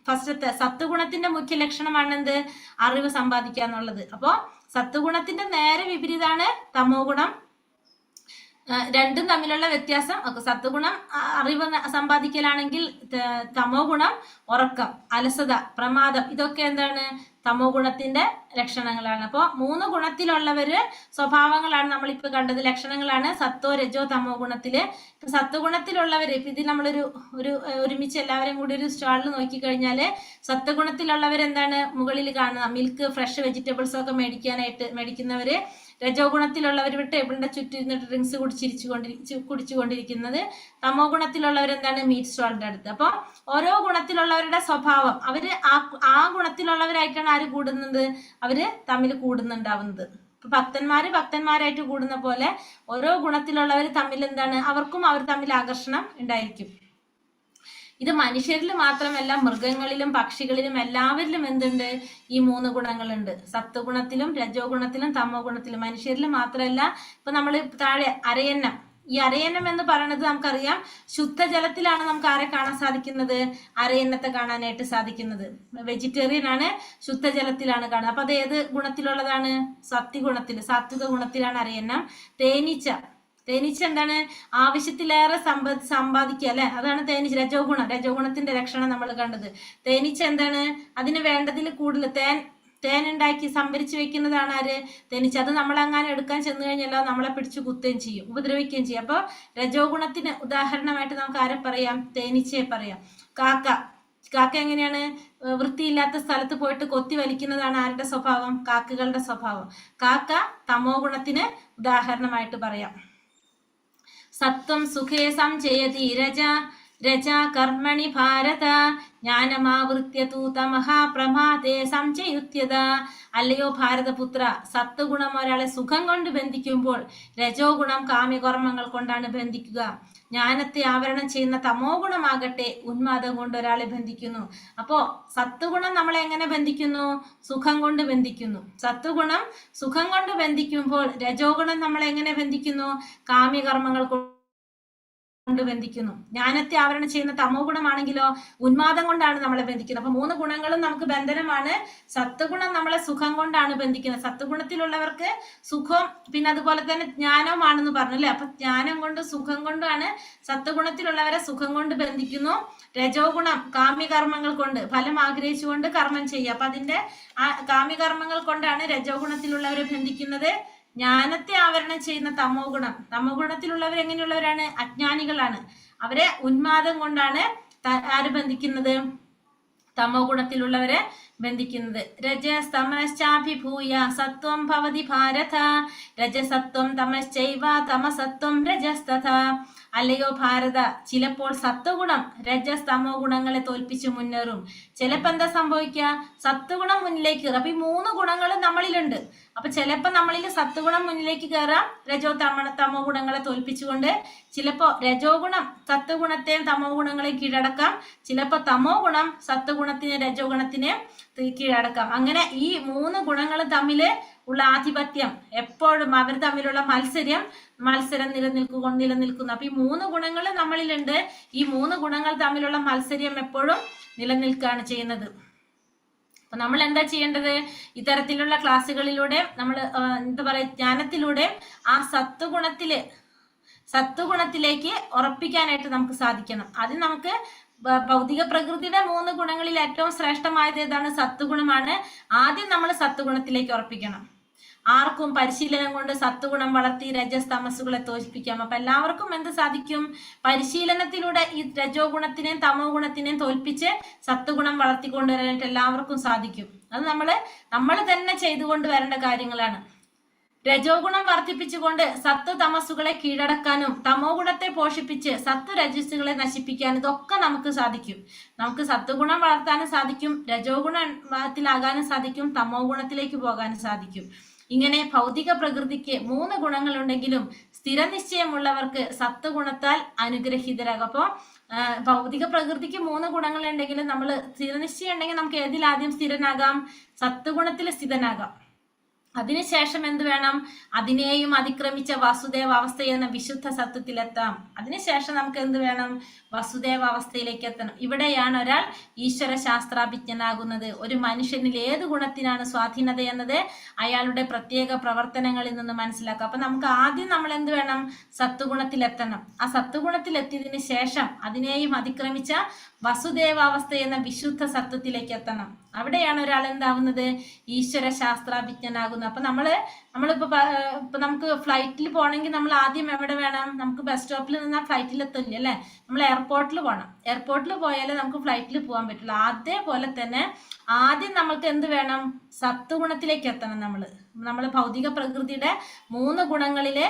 ഫസ്റ്റത്തെ സത്വഗുണത്തിന്റെ മുഖ്യ ലക്ഷണമാണ് എന്ത്? അറിവ് സമ്പാദിക്കുക എന്നുള്ളത്. അപ്പോ സത്വഗുണത്തിന്റെ നേരെ വിപരീതമാണ് തമോ ഗുണം. രണ്ടും തമ്മിലുള്ള വ്യത്യാസം, സത്വഗുണം അറിവ് സമ്പാദിക്കലാണെങ്കിൽ തമോ ഗുണം ഉറക്കം, അലസത, പ്രമാദം, ഇതൊക്കെ എന്താണ്? തമോ ഗുണത്തിന്റെ ലക്ഷണങ്ങളാണ്. അപ്പോ മൂന്ന് ഗുണത്തിലുള്ളവര് സ്വഭാവങ്ങളാണ് നമ്മളിപ്പോ കണ്ടത്, ലക്ഷണങ്ങളാണ് സത്വ, രജോ, തമോ ഗുണത്തില്. ഇപ്പൊ സത്വഗുണത്തിലുള്ളവര്, ഇപ്പൊ ഇത് നമ്മളൊരു ഒരു ഒരുമിച്ച് എല്ലാവരും കൂടി ഒരു സ്റ്റാളിൽ നോക്കിക്കഴിഞ്ഞാല് സത്വഗുണത്തിലുള്ളവരെന്താണ് മുകളിൽ കാണുക? മിൽക്ക്, ഫ്രഷ് വെജിറ്റബിൾസ് ഒക്കെ മേടിക്കുന്നവര്. രജോ ഗുണത്തിലുള്ളവർ ടേബിളിന്റെ ചുറ്റും ഇരുന്നിട്ട് ഡ്രിങ്ക്സ് കുടിച്ചുകൊണ്ടിരിക്കുന്നത്. തമോ ഗുണത്തിലുള്ളവരെന്താണ്? മീറ്റ് സ്റ്റാളിന്റെ അടുത്ത്. അപ്പൊ ഓരോ ഗുണത്തിലുള്ളവരുടെ സ്വഭാവം അവര് ആ ഗുണത്തിലുള്ളവരായിട്ടാണ് ആര് കൂടുന്നത്? അവര് തമ്മിൽ കൂടുന്നുണ്ടാവുന്നത്. ഇപ്പൊ ഭക്തന്മാര് ഭക്തന്മാരായിട്ട് കൂടുന്ന പോലെ ഓരോ ഗുണത്തിലുള്ളവർ തമ്മിൽ എന്താണ്? അവർക്കും അവർ തമ്മിൽ ആകർഷണം ഉണ്ടായിരിക്കും. ഇത് മനുഷ്യരിൽ മാത്രമല്ല, മൃഗങ്ങളിലും പക്ഷികളിലും എല്ലാവരിലും എന്തുണ്ട്? ഈ മൂന്ന് ഗുണങ്ങളുണ്ട്. സത്വഗുണത്തിലും രജോ ഗുണത്തിലും തമോ ഗുണത്തിലും. മനുഷ്യരിൽ മാത്രമല്ല, ഇപ്പൊ നമ്മൾ താഴെ അരയന്നം, ഈ അരയന്നം എന്ന് പറയുന്നത് നമുക്കറിയാം ശുദ്ധജലത്തിലാണ് നമുക്ക് ആരെ കാണാൻ സാധിക്കുന്നത്? അരയന്നത്തെ കാണാനായിട്ട് സാധിക്കുന്നത്. വെജിറ്റേറിയൻ ആണ്, ശുദ്ധജലത്തിലാണ് കാണുന്നത്. അപ്പൊ അത് ഏത് ഗുണത്തിലുള്ളതാണ്? സത്യഗുണത്തിൽ, സാത്വിക ഗുണത്തിലാണ് അരയന്നം. തേനീച്ച, തേനീച്ച എന്താണ്? ആവശ്യത്തിലേറെ സമ്പാദിക്കുക അല്ലെ, അതാണ് തേനീച്ച. രജോ ഗുണം, രജോ ഗുണത്തിന്റെ ലക്ഷണം നമ്മൾ കണ്ടത്. തേനീച്ച എന്താണ്? അതിന് വേണ്ടതിൽ കൂടുതൽ തേൻ ഉണ്ടാക്കി സംഭരിച്ചു വെക്കുന്നതാണ് ആര്? തേനീച്ച. അത് നമ്മളെങ്ങാനും എടുക്കാൻ ചെന്നു കഴിഞ്ഞാലോ നമ്മളെ പിടിച്ചു കുത്തുകയും ചെയ്യും, ഉപദ്രവിക്കുകയും ചെയ്യും. അപ്പൊ രജോ ഗുണത്തിന് ഉദാഹരണമായിട്ട് നമുക്ക് ആരെ പറയാം? തേനീച്ചയെ പറയാം. കാക്ക, കാക്ക എങ്ങനെയാണ്? വൃത്തിയില്ലാത്ത സ്ഥലത്ത് പോയിട്ട് കൊത്തി വലിക്കുന്നതാണ് ആരുടെ സ്വഭാവം? കാക്കകളുടെ സ്വഭാവം. കാക്ക തമോ ഗുണത്തിന് ഉദാഹരണമായിട്ട് പറയാം. സത്വം സുഖേ സംജയതി രജ രജ കർമ്മണി ഭാരത ജ്ഞാനമാവൃത്യ തൂ തമഃ പ്രമാദേ സംജയുത്യത. അല്ലയോ ഭാരതപുത്ര, സത്വഗുണം ഒരാളെ സുഖം കൊണ്ട് ബന്ധിക്കുമ്പോൾ രജോ ഗുണം കാമ്യകർമ്മങ്ങൾ കൊണ്ടാണ് ബന്ധിക്കുക. ജ്ഞാനത്തെ ആവരണം ചെയ്യുന്ന തമോ ഗുണമാകട്ടെ ഉന്മാദം കൊണ്ട് ഒരാളെ ബന്ധിക്കുന്നു. അപ്പോ സത്വഗുണം നമ്മളെ എങ്ങനെ ബന്ധിക്കുന്നു? സുഖം കൊണ്ട് ബന്ധിക്കുന്നു. സത്വഗുണം സുഖം കൊണ്ട് ബന്ധിക്കുമ്പോൾ രജോ ഗുണം നമ്മളെ എങ്ങനെ ബന്ധിക്കുന്നു? കാമ്യകർമ്മങ്ങൾ കൊണ്ട് ബന്ധിക്കുന്നു. ജ്ഞാനത്തെ ആവരണം ചെയ്യുന്ന തമോ ഗുണമാണെങ്കിലോ ഉന്മാദം കൊണ്ടാണ് നമ്മളെ ബന്ധിക്കുന്നത്. അപ്പൊ മൂന്ന് ഗുണങ്ങളും നമുക്ക് ബന്ധനമാണ്. സത്വഗുണം നമ്മളെ സുഖം കൊണ്ടാണ് ബന്ധിക്കുന്നത്. സത്വഗുണത്തിലുള്ളവർക്ക് സുഖം പിന്നെ അതുപോലെ തന്നെ ജ്ഞാനവുമാണെന്ന് പറഞ്ഞു അല്ലെ. അപ്പൊ ജ്ഞാനം കൊണ്ട് സുഖം കൊണ്ടാണ് സത്വഗുണത്തിലുള്ളവരെ സുഖം കൊണ്ട് ബന്ധിക്കുന്നു. രജോ ഗുണം കാമ്യകർമ്മങ്ങൾ കൊണ്ട് ഫലം ആഗ്രഹിച്ചുകൊണ്ട് കർമ്മം ചെയ്യുക. അപ്പൊ അതിന്റെ ആ കാമ്യകർമ്മങ്ങൾ കൊണ്ടാണ് രജോ ഗുണത്തിലുള്ളവരെ ബന്ധിക്കുന്നത്. ജ്ഞാനത്തെ ആവരണം ചെയ്യുന്ന തമോ ഗുണം, തമോ ഗുണത്തിലുള്ളവർ എങ്ങനെയുള്ളവരാണ്? അജ്ഞാനികളാണ്. അവരെ ഉന്മാദം കൊണ്ടാണ് ആര് ബന്ധിക്കുന്നത്? തമോ ഗുണത്തിലുള്ളവരെ ബന്ധിക്കുന്നത്. രജസ്തമശ്ചാഭിഭൂയ സത്വം ഭവതി ഭാരത രജസത്വം തമശ്ചൈവ തമസത്വം രജസ്തഥ. അല്ലയോ ഭാരത, ചിലപ്പോൾ സത്വഗുണം രജസ് തമോ ഗുണങ്ങളെ തോൽപ്പിച്ച് മുന്നേറും. ചിലപ്പോ എന്താ സംഭവിക്കുക? സത്വഗുണം മുന്നിലേക്ക് കയറും. അപ്പൊ ഈ മൂന്ന് ഗുണങ്ങളും നമ്മളിലുണ്ട്. അപ്പൊ ചിലപ്പോ നമ്മളിൽ സത്വഗുണം മുന്നിലേക്ക് കയറാം, രജോ തമോ ഗുണങ്ങളെ തോൽപ്പിച്ചുകൊണ്ട്. ചിലപ്പോ രജോ ഗുണം സത്വഗുണത്തെയും തമോ ഗുണങ്ങളെയും കീഴടക്കാം. ചിലപ്പോ തമോ ഗുണം സത്വഗുണത്തിനെ രജോ ഗുണത്തിനെ കീഴടക്കാം. അങ്ങനെ ഈ മൂന്ന് ഗുണങ്ങളും തമ്മില് ഉള്ള ആധിപത്യം എപ്പോഴും അവർ തമ്മിലുള്ള മത്സരം നിലനിൽക്കുന്നു. അപ്പൊ ഈ മൂന്ന് ഗുണങ്ങൾ നമ്മളിലുണ്ട്. ഈ മൂന്ന് ഗുണങ്ങൾ തമ്മിലുള്ള മത്സരം എപ്പോഴും നിലനിൽക്കുകയാണ് ചെയ്യുന്നത്. അപ്പൊ നമ്മൾ എന്താ ചെയ്യേണ്ടത്? ഇത്തരത്തിലുള്ള ക്ലാസ്സുകളിലൂടെ നമ്മൾ എന്താ പറയാ, ജ്ഞാനത്തിലൂടെ ആ സത്വഗുണത്തിലേക്ക് ഉറപ്പിക്കാനായിട്ട് നമുക്ക് സാധിക്കണം. അത് നമുക്ക് ഭൗതിക പ്രകൃതിയുടെ മൂന്ന് ഗുണങ്ങളിൽ ഏറ്റവും ശ്രേഷ്ഠമായത് ഏതാണ്? സത്വഗുണമാണ്. ആദ്യം നമ്മൾ സത്വഗുണത്തിലേക്ക് ഉറപ്പിക്കണം. ആർക്കും പരിശീലനം കൊണ്ട് സത്വഗുണം വളർത്തി രജസ് തമസ്സുകളെ തോൽപ്പിക്കാം. അപ്പൊ എല്ലാവർക്കും എന്ത് സാധിക്കും? പരിശീലനത്തിലൂടെ ഈ രജോ ഗുണത്തിനെയും തമോ ഗുണത്തിനെയും തോൽപ്പിച്ച് സത്വഗുണം വളർത്തിക്കൊണ്ടുവരാനായിട്ട് എല്ലാവർക്കും സാധിക്കും. അത് നമ്മൾ തന്നെ ചെയ്തുകൊണ്ട് വരേണ്ട കാര്യങ്ങളാണ്. രജോ ഗുണം വർദ്ധിപ്പിച്ചുകൊണ്ട് സത്വ തമസ്സുകളെ കീഴടക്കാനും തമോ ഗുണത്തെ പോഷിപ്പിച്ച് സത്വ രജസ്സുകളെ നശിപ്പിക്കാനും ഇതൊക്കെ നമുക്ക് സാധിക്കും. നമുക്ക് സത്വഗുണം വളർത്താനും സാധിക്കും, രജോ ഗുണത്തിലാകാനും സാധിക്കും, തമോ ഗുണത്തിലേക്ക് പോകാനും സാധിക്കും. ഇങ്ങനെ ഭൗതിക പ്രകൃതിക്ക് മൂന്ന് ഗുണങ്ങളുണ്ടെങ്കിലും സ്ഥിരനിശ്ചയമുള്ളവർക്ക് സത്വഗുണത്താൽ അനുഗ്രഹീതരാകും. അപ്പോ ഭൗതിക പ്രകൃതിക്ക് മൂന്ന് ഗുണങ്ങളുണ്ടെങ്കിലും നമ്മൾ സ്ഥിരനിശ്ചയം ഉണ്ടെങ്കിൽ നമുക്ക് ഏതിലാദ്യം സ്ഥിരനാകാം? സത്വഗുണത്തിൽ സ്ഥിതനാകാം. അതിനുശേഷം എന്ത് വേണം? അതിനെയും അതിക്രമിച്ച വാസുദേവ അവസ്ഥ എന്ന വിശുദ്ധ സത്വത്തിലെത്താം. അതിനുശേഷം നമുക്ക് എന്ത് വേണം? വസുദേവ അവസ്ഥയിലേക്ക് എത്തണം. ഇവിടെയാണ് ഒരാൾ ഈശ്വര ശാസ്ത്രാഭിജ്ഞനാകുന്നത്. ഒരു മനുഷ്യനിൽ ഏത് ഗുണത്തിനാണ് സ്വാധീനത എന്നത് അയാളുടെ പ്രത്യേക പ്രവർത്തനങ്ങളിൽ നിന്ന് മനസ്സിലാക്കാം. അപ്പൊ നമുക്ക് ആദ്യം നമ്മൾ എന്ത് വേണം? സത്വഗുണത്തിലെത്തണം. ആ സത്വഗുണത്തിലെത്തിയതിന് ശേഷം അതിനെയും അതിക്രമിച്ച വസുദേവാവസ്ഥ എന്ന വിശുദ്ധ സത്വത്തിലേക്ക് എത്തണം. അവിടെയാണ് ഒരാൾ എന്താവുന്നത്? ഈശ്വര ശാസ്ത്രാഭിജ്ഞനാകുന്നത്. അപ്പൊ നമ്മളിപ്പോ ഇപ്പൊ നമുക്ക് ഫ്ലൈറ്റിൽ പോകണമെങ്കിൽ നമ്മൾ ആദ്യം എവിടെ വേണം? നമുക്ക് ബസ് സ്റ്റോപ്പിൽ നിന്നാൽ ഫ്ലൈറ്റിൽ എത്തില്ല അല്ലെ? നമ്മൾ എയർപോർട്ടിൽ പോകണം. എയർപോർട്ടിൽ പോയാലേ നമുക്ക് ഫ്ലൈറ്റിൽ പോകാൻ പറ്റുള്ളൂ. അതേപോലെ തന്നെ ആദ്യം നമ്മൾക്ക് എന്ത് വേണം? സത്വഗുണത്തിലേക്ക് എത്തണം. നമ്മള് ഭൗതിക പ്രകൃതിയുടെ മൂന്ന് ഗുണങ്ങളിലെ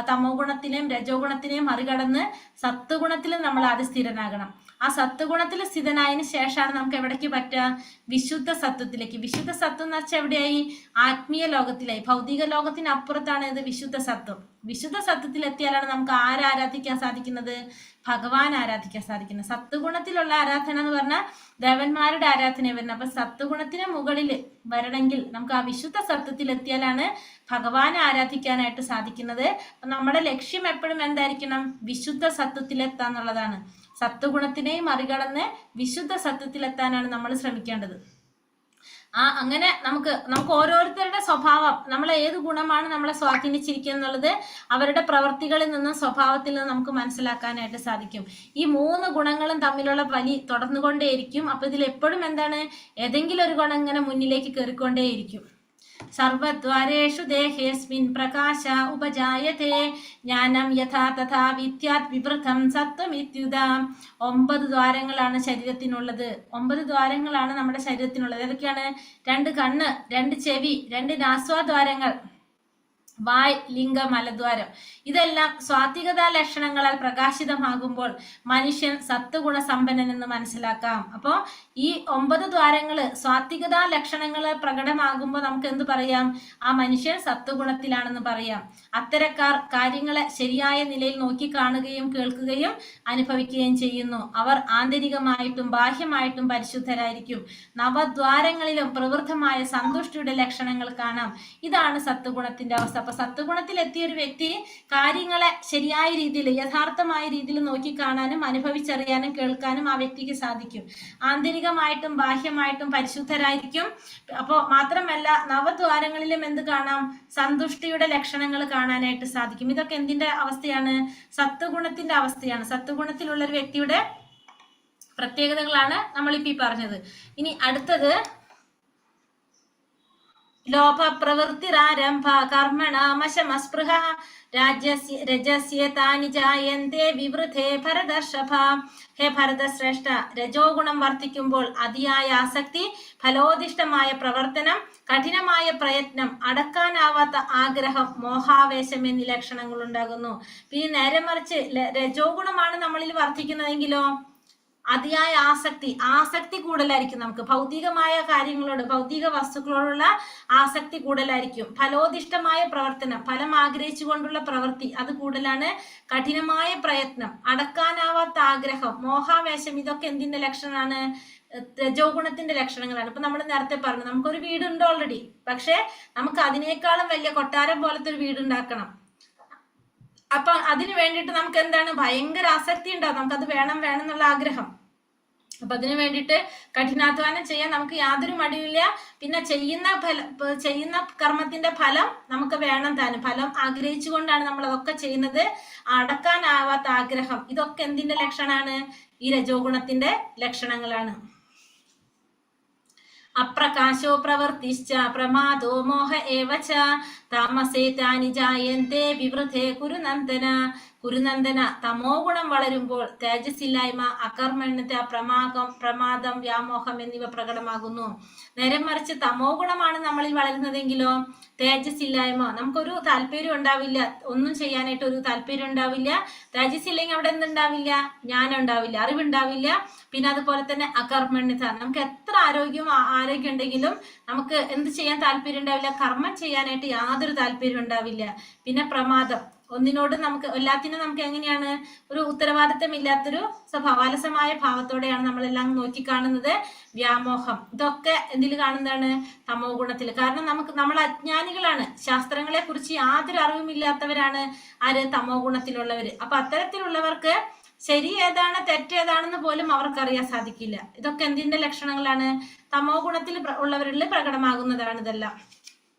തമോ ഗുണത്തിനെയും രജോ ഗുണത്തിനെയും മറികടന്ന് സത്വഗുണത്തിൽ നമ്മൾ ആദ്യം സ്ഥിരനാകണം. ആ സത്വഗുണത്തിൽ സ്ഥിതനായതിനു ശേഷമാണ് നമുക്ക് എവിടേക്ക് പറ്റുക? വിശുദ്ധ സത്വത്തിലേക്ക്. വിശുദ്ധ സത്വം എന്ന് വെച്ചാൽ എവിടെയായി? ആത്മീയ ലോകത്തിലായി. ഭൗതിക ലോകത്തിന് അപ്പുറത്താണ് ഇത് വിശുദ്ധ സത്വം. വിശുദ്ധ സത്വത്തിൽ എത്തിയാലാണ് നമുക്ക് ആരാധിക്കാൻ സാധിക്കുന്നത്? ഭഗവാൻ ആരാധിക്കാൻ സാധിക്കുന്നത്. സത്വഗുണത്തിലുള്ള ആരാധന എന്ന് പറഞ്ഞാൽ ദേവന്മാരുടെ ആരാധന വരുന്നത്. അപ്പൊ സത്വഗുണത്തിന് മുകളിൽ വരണമെങ്കിൽ നമുക്ക് ആ വിശുദ്ധ സത്വത്തിൽ എത്തിയാലാണ് ഭഗവാനെ ആരാധിക്കാനായിട്ട് സാധിക്കുന്നത്. അപ്പൊ നമ്മുടെ ലക്ഷ്യം എപ്പോഴും എന്തായിരിക്കണം? വിശുദ്ധ സത്വത്തിലെത്താന്നുള്ളതാണ്. സത്വഗുണത്തിനെയും മറികടന്ന് വിശുദ്ധ സത്വത്തിലെത്താനാണ് നമ്മൾ ശ്രമിക്കേണ്ടത്. അങ്ങനെ നമുക്ക് ഓരോരുത്തരുടെ സ്വഭാവം, നമ്മളെ ഏത് ഗുണമാണ് നമ്മളെ സ്വാധീനിച്ചിരിക്കുക എന്നുള്ളത് അവരുടെ പ്രവർത്തികളിൽ നിന്നും സ്വഭാവത്തിൽ നിന്നും നമുക്ക് മനസ്സിലാക്കാനായിട്ട് സാധിക്കും. ഈ മൂന്ന് ഗുണങ്ങളും തമ്മിലുള്ള വലി തുടർന്നുകൊണ്ടേയിരിക്കും. അപ്പൊ ഇതിൽ എപ്പോഴും എന്താണ്? ഏതെങ്കിലും ഒരു ഗുണം ഇങ്ങനെ മുന്നിലേക്ക് കയറിക്കൊണ്ടേയിരിക്കും. സർവദ്വാരേഷു ദേഹേസ്മിൻ പ്രകാശ ഉപജായതേ ജ്ഞാനം യഥാ തഥാ വിദ്യാത് വിവൃതം സത്വമിത്യുത. 9 ദ്വാരങ്ങളാണ് ശരീരത്തിനുള്ളത്. 9 ദ്വാരങ്ങളാണ് നമ്മുടെ ശരീരത്തിനുള്ളത്. ഏതൊക്കെയാണ്? 2 കണ്ണ്, 2 ചെവി, 2 നാസ്വാദ്വാരങ്ങൾ, വായ്, ലിംഗ, മലദ്വാരം. ഇതെല്ലാം സ്വാത്വികതാ ലക്ഷണങ്ങളാൽ പ്രകാശിതമാകുമ്പോൾ മനുഷ്യൻ സത്വഗുണ സമ്പന്നൻ എന്ന് മനസ്സിലാക്കാം. അപ്പോ ഈ 9 ദ്വാരങ്ങള് സ്വാത്വികതാ ലക്ഷണങ്ങള് പ്രകടമാകുമ്പോൾ നമുക്ക് എന്ത് പറയാം? ആ മനുഷ്യൻ സത്വഗുണത്തിലാണെന്ന് പറയാം. അത്തരക്കാർ കാര്യങ്ങളെ ശരിയായ നിലയിൽ നോക്കി കാണുകയും കേൾക്കുകയും അനുഭവിക്കുകയും ചെയ്യുന്നു. അവർ ആന്തരികമായിട്ടും ബാഹ്യമായിട്ടും പരിശുദ്ധരായിരിക്കും. നവദ്വാരങ്ങളിലും പ്രവൃദ്ധമായ സന്തുഷ്ടിയുടെ ലക്ഷണങ്ങൾ കാണാം. ഇതാണ് സത്വഗുണത്തിന്റെ അവസ്ഥ. അപ്പൊ സത്വഗുണത്തിൽ എത്തിയ ഒരു വ്യക്തി കാര്യങ്ങളെ ശരിയായ രീതിയിൽ, യഥാർത്ഥമായ രീതിയിൽ നോക്കി കാണാനും അനുഭവിച്ചറിയാനും കേൾക്കാനും ആ വ്യക്തിക്ക് സാധിക്കും. ആന്തരികമായിട്ടും ബാഹ്യമായിട്ടും പരിശുദ്ധരായിരിക്കും. അപ്പോ മാത്രമല്ല നവദ്വാരങ്ങളിലും എന്ത് കാണാം? സന്തുഷ്ടിയുടെ ലക്ഷണങ്ങൾ കാണാനായിട്ട് സാധിക്കും. ഇതൊക്കെ എന്തിന്റെ അവസ്ഥയാണ്? സത്വഗുണത്തിന്റെ അവസ്ഥയാണ്. സത്വഗുണത്തിലുള്ള ഒരു വ്യക്തിയുടെ പ്രത്യേകതകളാണ് നമ്മളിപ്പോ ഈ പറഞ്ഞത്. ഇനി അടുത്തത് ലോഭ പ്രവൃത്തിരാരംഭ കർമ്മണാമശമസ്പൃഹ രാജ്യസ്യ രജസ്യ താനി ജായന്തേ വിവൃധേ ഭരതർഷഭ. ഹേ ഭരതശ്രേഷ്ഠ, രജോ ഗുണം വർദ്ധിക്കുമ്പോൾ അതിയായ ആസക്തി, ഫലോദിഷ്ടമായ പ്രവർത്തനം, കഠിനമായ പ്രയത്നം, അടക്കാനാവാത്ത ആഗ്രഹം, മോഹാവേശം എന്നീ ലക്ഷണങ്ങൾ ഉണ്ടാകുന്നു. പിന്നെ നേരെ മറിച്ച് രജോ ഗുണമാണ് നമ്മളിൽ വർദ്ധിക്കുന്നതെങ്കിലോ അതിയായ ആസക്തി, ആസക്തി കൂടുതലായിരിക്കും. നമുക്ക് ഭൗതികമായ കാര്യങ്ങളോട്, ഭൗതിക വസ്തുക്കളോടുള്ള ആസക്തി കൂടുതലായിരിക്കും. ഫലോദിഷ്ടമായ പ്രവർത്തനം, ഫലം ആഗ്രഹിച്ചുകൊണ്ടുള്ള പ്രവൃത്തി അത് കൂടുതലാണ്. കഠിനമായ പ്രയത്നം, അടക്കാനാവാത്ത ആഗ്രഹം, മോഹാവേശം, ഇതൊക്കെ എന്തിന്റെ ലക്ഷണമാണ്? രജോ ഗുണത്തിന്റെ ലക്ഷണങ്ങളാണ്. ഇപ്പൊ നമ്മൾ നേരത്തെ പറഞ്ഞു, നമുക്കൊരു വീടുണ്ട് ഓൾറെഡി, പക്ഷെ നമുക്ക് അതിനേക്കാളും വലിയ കൊട്ടാരം പോലത്തെ ഒരു വീടുണ്ടാക്കണം. അപ്പൊ അതിന് വേണ്ടിയിട്ട് നമുക്ക് എന്താണ് ഭയങ്കര ആസക്തി ഉണ്ടാവും, നമുക്കത് വേണം വേണം എന്നുള്ള ആഗ്രഹം. അപ്പൊ അതിനു വേണ്ടിയിട്ട് കഠിനാധ്വാനം ചെയ്യാൻ നമുക്ക് യാതൊരു മടിയുമില്ല. പിന്നെ ചെയ്യുന്ന കർമ്മത്തിന്റെ ഫലം നമുക്ക് വേണം താനും, ഫലം ആഗ്രഹിച്ചുകൊണ്ടാണ് നമ്മൾ അതൊക്കെ ചെയ്യുന്നത്. അടക്കാനാവാത്ത ആഗ്രഹം, ഇതൊക്കെ എന്തിന്റെ ലക്ഷണാണ്? ഈ രജോ ഗുണത്തിന്റെ ലക്ഷണങ്ങളാണ്. അപ്രകാശോ പ്രവർത്തിശ്ച പ്രമാദോ മോഹ ഏവ ച താമസേ താനി ജായന്തേ വിവൃധേ കുരുനന്ദന. കുരുനന്ദന, തമോ ഗുണം വളരുമ്പോൾ തേജസ്സില്ലായ്മ, അകർമ്മണ്യത, പ്രമാദം, വ്യാമോഹം എന്നിവ പ്രകടമാകുന്നു. നേരെ മറിച്ച് തമോ ഗുണമാണ് നമ്മളിൽ വളരുന്നതെങ്കിലോ തേജസ്സില്ലായ്മ, നമുക്കൊരു താല്പര്യം ഉണ്ടാവില്ല, ഒന്നും ചെയ്യാനായിട്ട് ഒരു താല്പര്യം ഉണ്ടാവില്ല. തേജസ് ഇല്ലെങ്കിൽ അവിടെ എന്തുണ്ടാവില്ല? ജ്ഞാനം ഉണ്ടാവില്ല, അറിവുണ്ടാവില്ല. പിന്നെ അതുപോലെ തന്നെ അകർമ്മണ്യത, നമുക്ക് എത്ര ആരോഗ്യം ഉണ്ടെങ്കിലും നമുക്ക് എന്ത് ചെയ്യാൻ താല്പര്യം ഉണ്ടാവില്ല, കർമ്മം ചെയ്യാനായിട്ട് യാതൊരു താല്പര്യം ഉണ്ടാവില്ല. പിന്നെ പ്രമാദം, ഒന്നിനോടും നമുക്ക് എല്ലാത്തിനും നമുക്ക് എങ്ങനെയാണ് ഒരു ഉത്തരവാദിത്തം ഇല്ലാത്തൊരു സ്വഭാവ, അലസമായ ഭാവത്തോടെയാണ് നമ്മളെല്ലാം നോക്കിക്കാണുന്നത്. വ്യാമോഹം, ഇതൊക്കെ എന്തിൽ കാണുന്നതാണ്? തമോ ഗുണത്തിൽ. കാരണം നമ്മൾ അജ്ഞാനികളാണ്, ശാസ്ത്രങ്ങളെ കുറിച്ച് യാതൊരു അറിവുമില്ലാത്തവരാണ് ആര്? തമോ ഗുണത്തിലുള്ളവര്. അപ്പൊ അത്തരത്തിലുള്ളവർക്ക് ശരി ഏതാണ് തെറ്റേതാണെന്ന് പോലും അവർക്കറിയാൻ സാധിക്കില്ല. ഇതൊക്കെ എന്തിന്റെ ലക്ഷണങ്ങളാണ്? തമോ ഗുണത്തിൽ ഉള്ളവരിൽ പ്രകടമാകുന്നതാണ് ഇതെല്ലാം.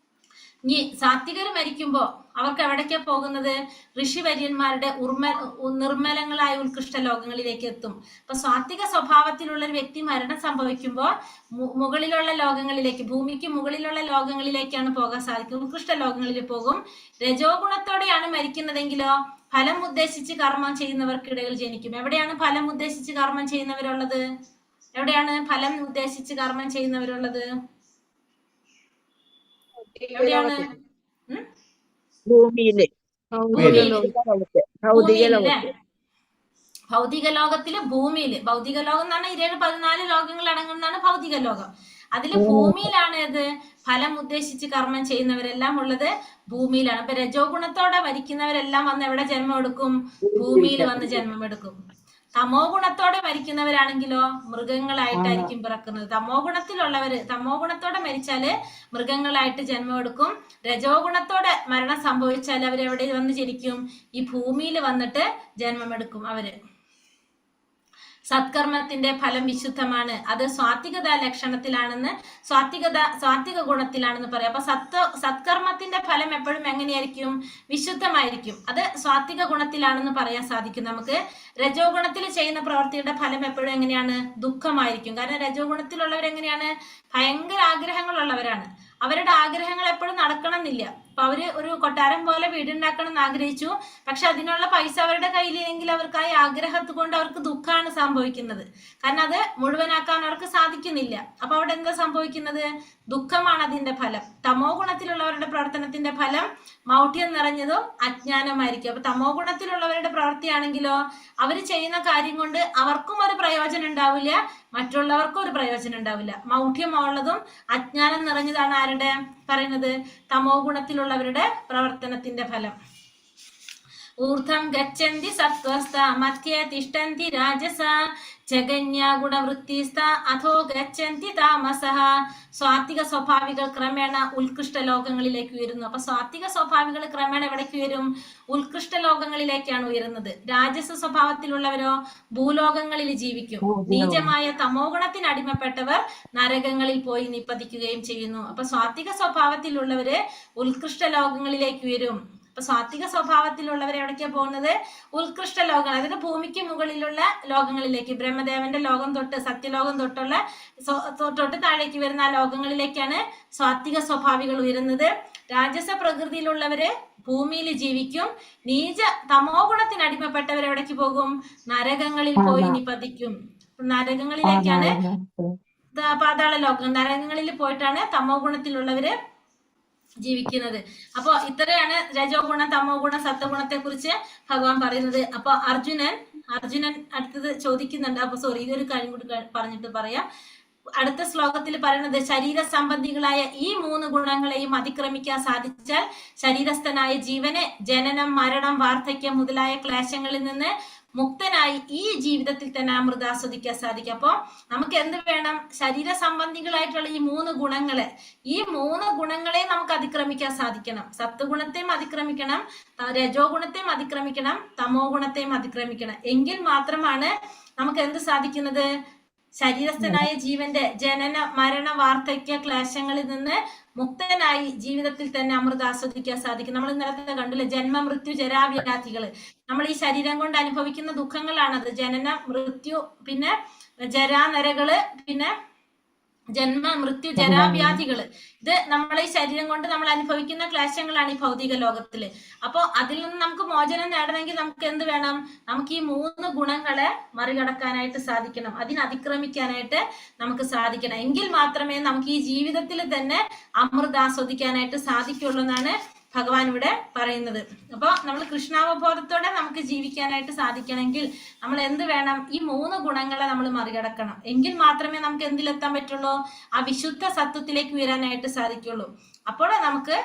ഇനി സാത്വികർ മരിക്കുമ്പോ അവർക്ക് എവിടേക്കാ പോകുന്നത്? ഋഷിവര്യന്മാരുടെ നിർമ്മലങ്ങളായ ഉത്കൃഷ്ട ലോകങ്ങളിലേക്ക് എത്തും. അപ്പൊ സാത്വിക സ്വഭാവത്തിലുള്ള ഒരു വ്യക്തി മരണം സംഭവിക്കുമ്പോൾ മുകളിലുള്ള ലോകങ്ങളിലേക്ക്, ഭൂമിക്ക് മുകളിലുള്ള ലോകങ്ങളിലേക്കാണ് പോകാൻ സാധിക്കുക, ഉത്കൃഷ്ട ലോകങ്ങളിൽ പോകും. രജോ ഗുണത്തോടെയാണ് മരിക്കുന്നതെങ്കിലോ ഫലം ഉദ്ദേശിച്ച് കർമ്മം ചെയ്യുന്നവർക്കിടയിൽ ജനിക്കും. എവിടെയാണ് ഫലം ഉദ്ദേശിച്ച് കർമ്മം ചെയ്യുന്നവരുള്ളത്? എവിടെയാണ് ഫലം ഉദ്ദേശിച്ച് കർമ്മം ചെയ്യുന്നവരുള്ളത്? എവിടെയാണ്? ഭൂമിയില്, ഭൂമിയില്, ഭൗതിക ഭൂമിയില്. ലോകത്ത്, ഭൗതിക ലോകത്തില് ഭൂമിയില്. ഭൗതിക ലോകം എന്ന് പറഞ്ഞാൽ 7 14 ലോകങ്ങൾ അടങ്ങുന്നതാണ് ഭൗതിക ലോകം. അതില് ഭൂമിയിലാണ് ഏത് ഫലം ഉദ്ദേശിച്ച് കർമ്മം ചെയ്യുന്നവരെല്ലാം ഉള്ളത് ഭൂമിയിലാണ്. അപ്പൊ രജോ ഗുണത്തോടെ മരിക്കുന്നവരെല്ലാം വന്ന് എവിടെ ജന്മം എടുക്കും? ഭൂമിയിൽ വന്ന് ജന്മം എടുക്കും. തമോ ഗുണത്തോടെ മരിക്കുന്നവരാണെങ്കിലോ മൃഗങ്ങളായിട്ടായിരിക്കും പിറക്കുന്നത്. തമോ ഗുണത്തിലുള്ളവര് തമോ ഗുണത്തോടെ മരിച്ചാല് മൃഗങ്ങളായിട്ട് ജന്മം എടുക്കും. രജോ ഗുണത്തോടെ മരണം സംഭവിച്ചാൽ അവരെവിടെ വന്ന് ജനിക്കും? ഈ ഭൂമിയിൽ വന്നിട്ട് ജന്മമെടുക്കും അവര്. സത്കർമ്മത്തിന്റെ ഫലം വിശുദ്ധമാണ്, അത് സ്വാത്വികത ലക്ഷണത്തിലാണെന്ന്, സ്വാത്വിക ഗുണത്തിലാണെന്ന് പറയാം. അപ്പൊ സത്കർമ്മത്തിന്റെ ഫലം എപ്പോഴും എങ്ങനെയായിരിക്കും? വിശുദ്ധമായിരിക്കും. അത് സ്വാത്വിക ഗുണത്തിലാണെന്ന് പറയാൻ സാധിക്കും നമുക്ക്. രജോ ഗുണത്തിൽ ചെയ്യുന്ന പ്രവൃത്തിയുടെ ഫലം എപ്പോഴും എങ്ങനെയാണ്? ദുഃഖമായിരിക്കും. കാരണം രജോ ഗുണത്തിലുള്ളവരെങ്ങനെയാണ്? ഭയങ്കര ആഗ്രഹങ്ങളുള്ളവരാണ്. അവരുടെ ആഗ്രഹങ്ങൾ എപ്പോഴും നടക്കണം എന്നില്ല. അപ്പൊ അവര് ഒരു കൊട്ടാരം പോലെ വീടുണ്ടാക്കണം എന്ന് ആഗ്രഹിച്ചു, പക്ഷെ അതിനുള്ള പൈസ അവരുടെ കയ്യിലില്ലെങ്കിൽ അവർക്ക് ആ ആഗ്രഹത്ത് കൊണ്ട് അവർക്ക് ദുഃഖമാണ് സംഭവിക്കുന്നത്. കാരണം അത് മുഴുവനാക്കാൻ അവർക്ക് സാധിക്കുന്നില്ല. അപ്പൊ അവിടെ എന്താ സംഭവിക്കുന്നത്? ദുഃഖമാണ് അതിന്റെ ഫലം. തമോ ഗുണത്തിലുള്ളവരുടെ പ്രവർത്തനത്തിന്റെ ഫലം മൗഢ്യം നിറഞ്ഞതും അജ്ഞാനമായിരിക്കും. അപ്പൊ തമോ ഗുണത്തിലുള്ളവരുടെ പ്രവൃത്തിയാണെങ്കിലോ അവര് ചെയ്യുന്ന കാര്യം കൊണ്ട് അവർക്കും ഒരു പ്രയോജനം ഉണ്ടാവില്ല, മറ്റുള്ളവർക്കും ഒരു പ്രയോജനം ഉണ്ടാവില്ല. മൗഢ്യമുള്ളതും അജ്ഞാനം നിറഞ്ഞതാണ് ആരുടെ പറയുന്നത്? തമോ ഗുണത്തിലുള്ളവരുടെ പ്രവർത്തനത്തിന്റെ ഫലം. ഊർധ്വം ഗച്ഛന്തി സത്വസ്ഥ മധ്യേ തിഷ്ഠന്തി രാജസ ജഗന്യ ഗുണവൃത്തിസ്ഥ അധോ ഗച്ഛന്തി താമസഃ. സ്വാത്വിക സ്വഭാവികൾ ക്രമേണ ഉത്കൃഷ്ട ലോകങ്ങളിലേക്ക് ഉയരുന്നു. അപ്പൊ സ്വാത്വിക സ്വഭാവികൾ ക്രമേണ എവിടേക്ക് ഉയരും? ഉത്കൃഷ്ട ലോകങ്ങളിലേക്കാണ് ഉയരുന്നത്. രാജസ സ്വഭാവത്തിലുള്ളവരോ ഭൂലോകങ്ങളിൽ ജീവിക്കും. നീചമായ തമോ ഗുണത്തിന് അടിമപ്പെട്ടവർ നരകങ്ങളിൽ പോയി നിപതിക്കുകയും ചെയ്യുന്നു. അപ്പൊ സ്വാത്വിക സ്വഭാവത്തിലുള്ളവര് ഉത്കൃഷ്ട ലോകങ്ങളിലേക്ക് ഉയരും. അപ്പൊ സാത്വിക സ്വഭാവത്തിലുള്ളവർ എവിടേക്കാ പോകുന്നത്? ഉത്കൃഷ്ട ലോകങ്ങൾ, അതായത് ഭൂമിക്ക് മുകളിലുള്ള ലോകങ്ങളിലേക്ക്, ബ്രഹ്മദേവന്റെ ലോകം തൊട്ട് സത്യലോകം തൊട്ടുള്ള തൊട്ട് താഴേക്ക് വരുന്ന ആ ലോകങ്ങളിലേക്കാണ് സാത്വിക സ്വഭാവികൾ ഉയരുന്നത്. രാജസ പ്രകൃതിയിലുള്ളവര് ഭൂമിയിൽ ജീവിക്കും. നീച തമോ ഗുണത്തിന് അടിമപ്പെട്ടവർ എവിടേക്ക് പോകും? നരകങ്ങളിൽ പോയി നിപതിക്കും. നരകങ്ങളിലേക്കാണ്, പാതാള ലോകം, നരകങ്ങളിൽ പോയിട്ടാണ് തമോ ഗുണത്തിലുള്ളവര് ജീവിക്കുന്നത്. അപ്പൊ ഇത്രയാണ് രജോ ഗുണം, തമോ ഗുണം, സത്വഗുണത്തെ കുറിച്ച് ഭഗവാൻ പറയുന്നത്. അപ്പൊ അർജുനൻ അടുത്തത് ചോദിക്കുന്നുണ്ട്. അപ്പൊ സോറി, ഇതൊരു കാര്യം കൂടി പറഞ്ഞിട്ട് പറയാം. അടുത്ത ശ്ലോകത്തിൽ പറയുന്നത് ശരീര സംബന്ധികളായ ഈ 3 ഗുണങ്ങളെയും അതിക്രമിക്കാൻ സാധിച്ചാൽ ശരീരസ്ഥനായ ജീവന് ജനനം, മരണം, വാർദ്ധക്യം മുതലായ ക്ലേശങ്ങളിൽ നിന്ന് മുക്തനായി ഈ ജീവിതത്തിൽ തന്നെ അമൃത ആസ്വദിക്കാൻ സാധിക്കും. അപ്പൊ നമുക്ക് എന്ത് വേണം? ശരീര സംബന്ധികളായിട്ടുള്ള ഈ 3 ഗുണങ്ങളെ, ഈ 3 ഗുണങ്ങളെ നമുക്ക് അതിക്രമിക്കാൻ സാധിക്കണം. സത്വഗുണത്തെയും അതിക്രമിക്കണം, രജോ ഗുണത്തെയും അതിക്രമിക്കണം, തമോ ഗുണത്തെയും അതിക്രമിക്കണം. എങ്കിൽ മാത്രമാണ് നമുക്ക് എന്ത് സാധിക്കുന്നത്? ശരീരസ്ഥനായ ജീവന്റെ ജനന, മരണ, വാർദ്ധക്യ ക്ലേശങ്ങളിൽ നിന്ന് മുക്തനായി ജീവിതത്തിൽ തന്നെ അമൃത ആസ്വദിക്കാൻ സാധിക്കും. നമ്മൾ ഇന്നലത്തെ കണ്ടില്ലേ, ജന്മ, മൃത്യു, ജരാവ്യാധികള്. നമ്മൾ ഈ ശരീരം കൊണ്ട് അനുഭവിക്കുന്ന ദുഃഖങ്ങളാണത്. ജനന, മൃത്യു, പിന്നെ ജരാനരകള്, പിന്നെ ജന്മ, മൃത്യു, ജരാവ്യാധികള്. ഇത് നമ്മളെ ഈ ശരീരം കൊണ്ട് നമ്മൾ അനുഭവിക്കുന്ന ക്ലേശങ്ങളാണ് ഈ ഭൗതിക ലോകത്തില്. അപ്പൊ അതിൽ നിന്ന് നമുക്ക് മോചനം നേടണമെങ്കിൽ നമുക്ക് എന്ത് വേണം? നമുക്ക് ഈ 3 ഗുണങ്ങളെ മറികടക്കാനായിട്ട് സാധിക്കണം, അതിനതിക്രമിക്കാനായിട്ട് നമുക്ക് സാധിക്കണം. എങ്കിൽ മാത്രമേ നമുക്ക് ഈ ജീവിതത്തിൽ തന്നെ അമൃത ആസ്വദിക്കാനായിട്ട് സാധിക്കുള്ളൂ എന്നാണ് ഭഗവാൻ ഇവിടെ പറയുന്നത്. അപ്പൊ നമ്മൾ കൃഷ്ണാവബോധത്തോടെ നമുക്ക് ജീവിക്കാനായിട്ട് സാധിക്കണമെങ്കിൽ നമ്മൾ എന്ത് വേണം? ഈ 3 ഗുണങ്ങളെ നമ്മൾ മറികടക്കണം. എങ്കിൽ മാത്രമേ നമുക്ക് എന്തിലെത്താൻ പറ്റുള്ളൂ? ആ വിശുദ്ധ സത്വത്തിലേക്ക് ഉയരാനായിട്ട് സാധിക്കുള്ളൂ. അപ്പോൾ നമുക്ക്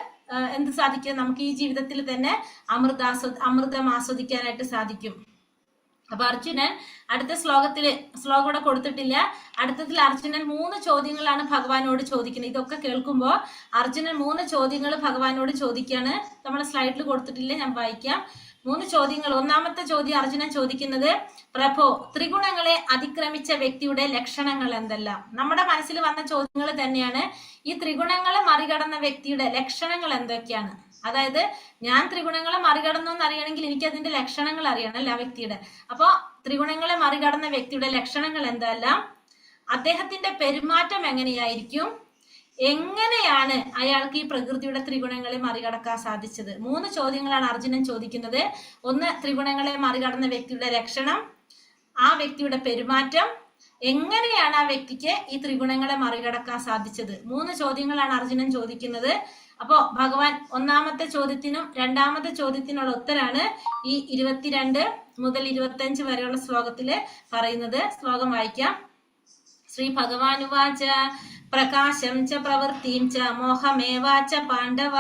എന്ത് സാധിക്കും? നമുക്ക് ഈ ജീവിതത്തിൽ തന്നെ അമൃതം ആസ്വദിക്കാനായിട്ട് സാധിക്കും. അപ്പൊ അർജുനൻ അടുത്ത ശ്ലോകത്തില്, ശ്ലോകം ഇവിടെ കൊടുത്തിട്ടില്ല, അടുത്തതിൽ അർജുനൻ 3 ചോദ്യങ്ങളാണ് ഭഗവാനോട് ചോദിക്കുന്നത്. ഇതൊക്കെ കേൾക്കുമ്പോ അർജുനൻ 3 ചോദ്യങ്ങൾ ഭഗവാനോട് ചോദിക്കാണ്. നമ്മളെ സ്ലൈഡിൽ കൊടുത്തിട്ടില്ല, ഞാൻ വായിക്കാം. 3 ചോദ്യങ്ങൾ. ഒന്നാമത്തെ ചോദ്യം അർജുനൻ ചോദിക്കുന്നത്, പ്രഭോ, ത്രിഗുണങ്ങളെ അതിക്രമിച്ച വ്യക്തിയുടെ ലക്ഷണങ്ങൾ എന്തെല്ലാം? നമ്മുടെ മനസ്സിൽ വന്ന ചോദ്യങ്ങൾ തന്നെയാണ്. ഈ ത്രിഗുണങ്ങളെ മറികടന്ന വ്യക്തിയുടെ ലക്ഷണങ്ങൾ എന്തൊക്കെയാണ്? അതായത് ഞാൻ ത്രിഗുണങ്ങളെ മറികടന്നു എന്ന് അറിയണമെങ്കിൽ എനിക്ക് അതിന്റെ ലക്ഷണങ്ങൾ അറിയണം അല്ലെ ആ വ്യക്തിയുടെ. അപ്പോ ത്രിഗുണങ്ങളെ മറികടന്ന വ്യക്തിയുടെ ലക്ഷണങ്ങൾ എന്തെല്ലാം? അദ്ദേഹത്തിന്റെ പെരുമാറ്റം എങ്ങനെയായിരിക്കും? എങ്ങനെയാണ് അയാൾക്ക് ഈ പ്രകൃതിയുടെ ത്രിഗുണങ്ങളെ മറികടക്കാൻ സാധിച്ചത്? 3 ചോദ്യങ്ങളാണ് അർജുനൻ ചോദിക്കുന്നത്. ഒന്ന്, ത്രിഗുണങ്ങളെ മറികടന്ന വ്യക്തിയുടെ ലക്ഷണം, ആ വ്യക്തിയുടെ പെരുമാറ്റം, എങ്ങനെയാണ് ആ വ്യക്തിക്ക് ഈ ത്രിഗുണങ്ങളെ മറികടക്കാൻ സാധിച്ചത്? 3 ചോദ്യങ്ങളാണ് അർജുനൻ ചോദിക്കുന്നത്. അപ്പോ ഭഗവാൻ ഒന്നാമത്തെ ചോദ്യത്തിനും രണ്ടാമത്തെ ചോദ്യത്തിനുള്ള ഉത്തരാണ് ഈ 22 മുതൽ 25 വരെയുള്ള ശ്ലോകത്തില് പറയുന്നത്. ശ്ലോകം വായിക്കാം. ശ്രീ ഭഗവാനുവാച പ്രകാശം ച പ്രവൃത്തിം ച മോഹമേവാച പാണ്ഡവ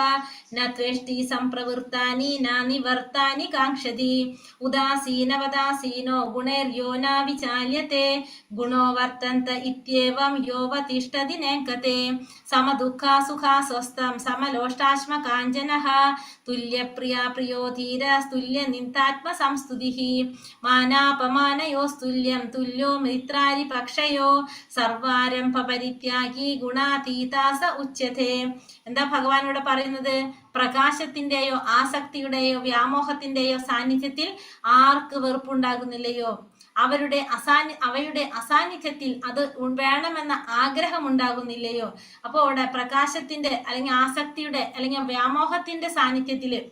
ന ത്വേഷ്ടി സംപ്രവൃത്താനി ന നിവർത്താനി കാക്ഷതി ഉദാസീനവദാസീനോ ഗുണൈർയോ ന വിചാല്യത്തെ ഗുണോ വർത്തന്ത ഇത്യേവം യോവതിഷ്ഠതി നേകത്തെ സമദുഃഖാ സുഖാ സ്വസ്ഥം സമലോഷ്ടാശ്മ കാഞ്ചനഃ തുല്യപ്രിയാ പ്രിയോ ധീരസ്തുല്യ നിന്ദാത്മ സംസ്തുതിഃ മാനാപമാനയോസ്തുല്യം തുല്യോ മിത്രാരി പക്ഷയോ സർവാരംഭ പരിത്യാഗി ഗുണാതീതാസ ഉച്യതേ. എന്താ ഭഗവാൻ ഇവിടെ പറയുന്നത്? പ്രകാശത്തിന്റെയോ ആസക്തിയുടെയോ വ്യാമോഹത്തിന്റെയോ സാന്നിധ്യത്തിൽ ആർക്ക് വെറുപ്പുണ്ടാകുന്നില്ലയോ അവരുടെ അവയുടെ അസാന്നിധ്യത്തിൽ അത് വേണമെന്ന ആഗ്രഹം ഉണ്ടാകുന്നില്ലയോ. അപ്പോ അവിടെ പ്രകാശത്തിന്റെ അല്ലെങ്കിൽ ആസക്തിയുടെ അല്ലെങ്കിൽ വ്യാമോഹത്തിന്റെ സാന്നിധ്യത്തില്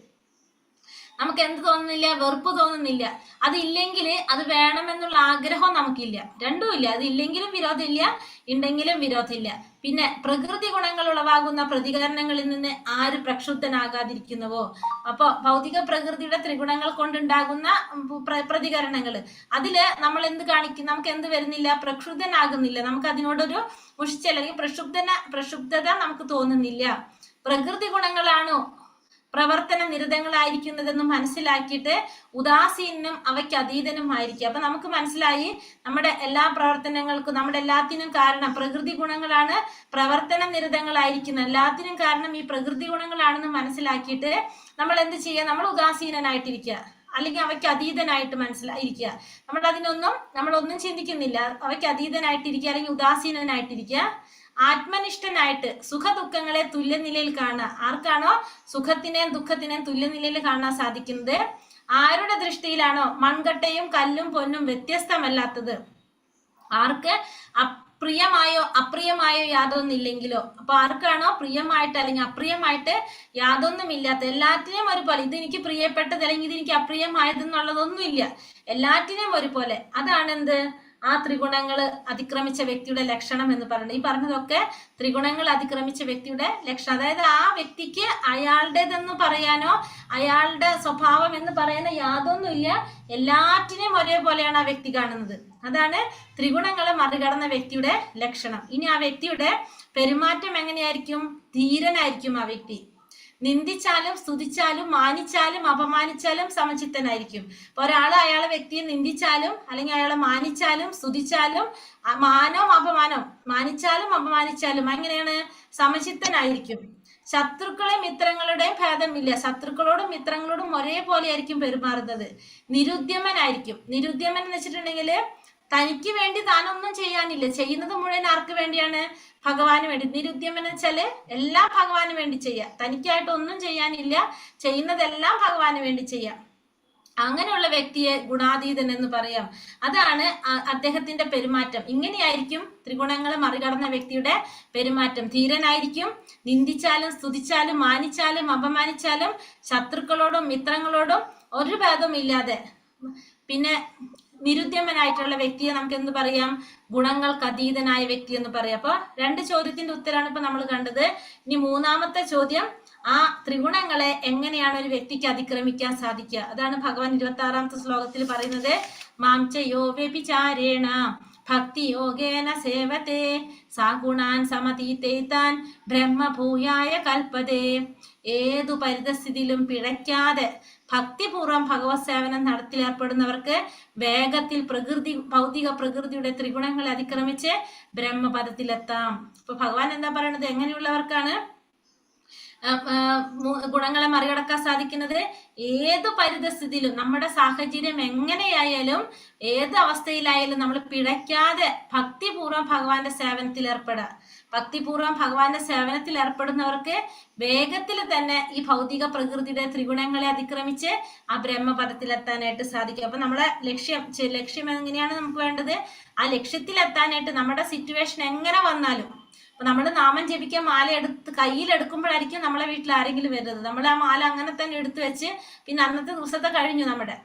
നമുക്ക് എന്ത് തോന്നുന്നില്ല? വെറുപ്പ് തോന്നുന്നില്ല. അതില്ലെങ്കിൽ അത് വേണമെന്നുള്ള ആഗ്രഹവും നമുക്കില്ല. രണ്ടും ഇല്ല. അത് ഇല്ലെങ്കിലും വിരോധമില്ല, ഉണ്ടെങ്കിലും വിരോധമില്ല. പിന്നെ പ്രകൃതി ഗുണങ്ങൾ ഉളവാകുന്ന പ്രതികരണങ്ങളിൽ നിന്ന് ആര് പ്രക്ഷുബ്ധനാകാതിരിക്കുന്നുവോ. അപ്പൊ ഭൗതിക പ്രകൃതിയുടെ ത്രിഗുണങ്ങൾ കൊണ്ടുണ്ടാകുന്ന പ്രതികരണങ്ങൾ അതില് നമ്മൾ എന്ത് കാണിക്കും? നമുക്ക് എന്ത് വരുന്നില്ല? പ്രക്ഷുബ്ധനാകുന്നില്ല. നമുക്ക് അതിനോടൊരു മുഷിച്ചൽ അല്ലെങ്കിൽ പ്രക്ഷുബ്ധത നമുക്ക് തോന്നുന്നില്ല. പ്രകൃതി ഗുണങ്ങളാണോ പ്രവർത്തന നിരതങ്ങളായിരിക്കുന്നതെന്ന് മനസ്സിലാക്കിയിട്ട് ഉദാസീനും അവയ്ക്ക് അതീതനുമായിരിക്കും. അപ്പൊ നമുക്ക് മനസ്സിലായി നമ്മുടെ എല്ലാ പ്രവർത്തനങ്ങൾക്കും നമ്മുടെ എല്ലാത്തിനും കാരണം പ്രകൃതി ഗുണങ്ങളാണ്, പ്രവർത്തന നിരതങ്ങളായിരിക്കുന്നത് എല്ലാത്തിനും കാരണം ഈ പ്രകൃതി ഗുണങ്ങളാണെന്ന് മനസ്സിലാക്കിയിട്ട് നമ്മൾ എന്ത് ചെയ്യുക? നമ്മൾ ഉദാസീനനായിട്ടിരിക്കുക, അല്ലെങ്കിൽ അവയ്ക്ക് അതീതനായിട്ട് മനസ്സിലായിരിക്കുക. നമ്മൾ അതിനൊന്നും നമ്മളൊന്നും ചിന്തിക്കുന്നില്ല, അവയ്ക്ക് അതീതനായിട്ടിരിക്കുക അല്ലെങ്കിൽ ഉദാസീനനായിട്ടിരിക്കുക. ആത്മനിഷ്ഠനായിട്ട് സുഖദുഃഖങ്ങളെ തുല്യനിലയിൽ കാണുക. ആർക്കാണോ സുഖത്തിനെയും ദുഃഖത്തിനെയും തുല്യനിലയിൽ കാണാൻ സാധിക്കുന്നത്, ആരുടെ ദൃഷ്ടിയിലാണോ മൺകട്ടയും കല്ലും പൊന്നും വ്യത്യസ്തമല്ലാത്തത്, ആർക്ക് പ്രിയമായോ അപ്രിയമായോ യാതൊന്നില്ലെങ്കിലോ. അപ്പൊ ആർക്കാണോ പ്രിയമായിട്ട് അല്ലെങ്കിൽ അപ്രിയമായിട്ട് യാതൊന്നുമില്ലാത്ത, എല്ലാറ്റിനെയും ഒരുപോലെ, ഇത് എനിക്ക് പ്രിയപ്പെട്ടത് അല്ലെങ്കിൽ ഇത് എനിക്ക് അപ്രിയമായതെന്നുള്ളതൊന്നുമില്ല, എല്ലാറ്റിനെയും ഒരുപോലെ, അതാണ് എന്ത് ആ ത്രിഗുണങ്ങൾ അതിക്രമിച്ച വ്യക്തിയുടെ ലക്ഷണം എന്ന് പറയുന്നത്. ഈ പറഞ്ഞതൊക്കെ ത്രിഗുണങ്ങൾ അതിക്രമിച്ച വ്യക്തിയുടെ ലക്ഷണം. അതായത് ആ വ്യക്തിക്ക് അയാളുടേതെന്ന് പറയാനോ അയാളുടെ സ്വഭാവം എന്ന് പറയാനോ യാതൊന്നുമില്ല, എല്ലാറ്റിനെയും ഒരേപോലെയാണ് ആ വ്യക്തി കാണുന്നത്. അതാണ് ത്രിഗുണങ്ങളെ മറികടന്ന വ്യക്തിയുടെ ലക്ഷണം. ഇനി ആ വ്യക്തിയുടെ പെരുമാറ്റം എങ്ങനെയായിരിക്കും? ധീരനായിരിക്കും ആ വ്യക്തി. നിന്ദിച്ചാലും സ്തുതിച്ചാലും മാനിച്ചാലും അപമാനിച്ചാലും സമചിത്തനായിരിക്കും. അപ്പൊ ഒരാൾ അയാളെ വ്യക്തിയെ നിന്ദിച്ചാലും അല്ലെങ്കിൽ അയാളെ മാനിച്ചാലും സ്തുതിച്ചാലും, മാനവും അപമാനവും, മാനിച്ചാലും അപമാനിച്ചാലും എങ്ങനെയാണ്? സമചിത്തനായിരിക്കും. ശത്രുക്കളെ മിത്രങ്ങളുടെയും ഭേദമില്ല, ശത്രുക്കളോടും മിത്രങ്ങളോടും ഒരേപോലെ ആയിരിക്കും പെരുമാറുന്നത്. നിരുദ്യമനായിരിക്കും. നിരുദ്യമൻ എന്ന് വെച്ചിട്ടുണ്ടെങ്കിൽ തനിക്ക് വേണ്ടി താനൊന്നും ചെയ്യാനില്ല, ചെയ്യുന്നത് മുഴുവൻ ആർക്ക് വേണ്ടിയാണ്? ഭഗവാന് വേണ്ടി. നിരുദ്യമൻ എന്ന് വെച്ചാല് എല്ലാം ഭഗവാന് വേണ്ടി ചെയ്യാം, തനിക്കായിട്ട് ഒന്നും ചെയ്യാനില്ല, ചെയ്യുന്നതെല്ലാം ഭഗവാന് വേണ്ടി ചെയ്യാം. അങ്ങനെയുള്ള വ്യക്തിയെ ഗുണാതീതൻ എന്ന് പറയാം. അതാണ് അദ്ദേഹത്തിന്റെ പെരുമാറ്റം. ഇങ്ങനെയായിരിക്കും ത്രിഗുണങ്ങളെ മറികടന്ന വ്യക്തിയുടെ പെരുമാറ്റം. ധീരനായിരിക്കും, നിന്ദിച്ചാലും സ്തുതിച്ചാലും മാനിച്ചാലും അപമാനിച്ചാലും ശത്രുക്കളോടും മിത്രങ്ങളോടും ഒരു ഭേദവും ഇല്ലാതെ. പിന്നെ നിരുദ്യമനായിട്ടുള്ള വ്യക്തിയെ നമുക്ക് എന്ത് പറയാം? ഗുണങ്ങൾക്ക് അതീതനായ വ്യക്തി എന്ന് പറയാം. അപ്പൊ രണ്ട് ചോദ്യത്തിന്റെ ഉത്തരമാണ് ഇപ്പൊ നമ്മൾ കണ്ടത്. ഇനി മൂന്നാമത്തെ ചോദ്യം, ആ ത്രിഗുണങ്ങളെ എങ്ങനെയാണ് ഒരു വ്യക്തിക്ക് അതിക്രമിക്കാൻ സാധിക്കുക? അതാണ് ഭഗവാൻ 26-ാമത്തെ ശ്ലോകത്തിൽ പറയുന്നത്. മാം ച യോ വ്യഭിചാരേണ ഭക്തിയോഗേന സേവതേ സാഗുണാൻ സമതീതേതാൻ ബ്രഹ്മഭൂയായ കൽപ്പതേ. ഏതു പരിതസ്ഥിതിയിലും പിഴയ്ക്കാതെ ഭക്തിപൂർവ്വം ഭഗവത് സേവനം നടത്തിലേർപ്പെടുന്നവർക്ക് വേഗത്തിൽ പ്രകൃതി ഭൗതിക പ്രകൃതിയുടെ ത്രിഗുണങ്ങളെ അതിക്രമിച്ച് ബ്രഹ്മപദത്തിലെത്താം. അപ്പൊ ഭഗവാൻ എന്താ പറയണത്? എങ്ങനെയുള്ളവർക്കാണ് ഗുണങ്ങളെ മറികടക്കാൻ സാധിക്കുന്നത്? ഏത് പരിതസ്ഥിതിയിലും നമ്മുടെ സാഹചര്യം എങ്ങനെയായാലും ഏത് അവസ്ഥയിലായാലും നമ്മൾ പിഴയ്ക്കാതെ ഭക്തിപൂർവ്വം ഭഗവാന്റെ സേവനത്തിൽ ഏർപ്പെടുക. ഭക്തിപൂർവ്വം ഭഗവാന്റെ സേവനത്തിൽ ഏർപ്പെടുന്നവർക്ക് വേഗത്തിൽ തന്നെ ഈ ഭൗതിക പ്രകൃതിയുടെ ത്രിഗുണങ്ങളെ അതിക്രമിച്ച് ആ ബ്രഹ്മപദത്തിലെത്താനായിട്ട് സാധിക്കും. അപ്പൊ നമ്മളെ ലക്ഷ്യം എങ്ങനെയാണ് നമുക്ക് വേണ്ടത്? ആ ലക്ഷ്യത്തിലെത്താനായിട്ട് നമ്മുടെ സിറ്റുവേഷൻ എങ്ങനെ വന്നാലും, അപ്പൊ നമ്മള് നാമം ജപിക്കാൻ മാല എടുത്ത് കയ്യിലെടുക്കുമ്പോഴായിരിക്കും നമ്മളെ വീട്ടിൽ ആരെങ്കിലും വരുന്നത്. നമ്മൾ ആ മാല അങ്ങനെ തന്നെ എടുത്തു വെച്ച് പിന്നെ അന്നത്തെ ദിവസത്തെ കഴിഞ്ഞു നമ്മുടെ.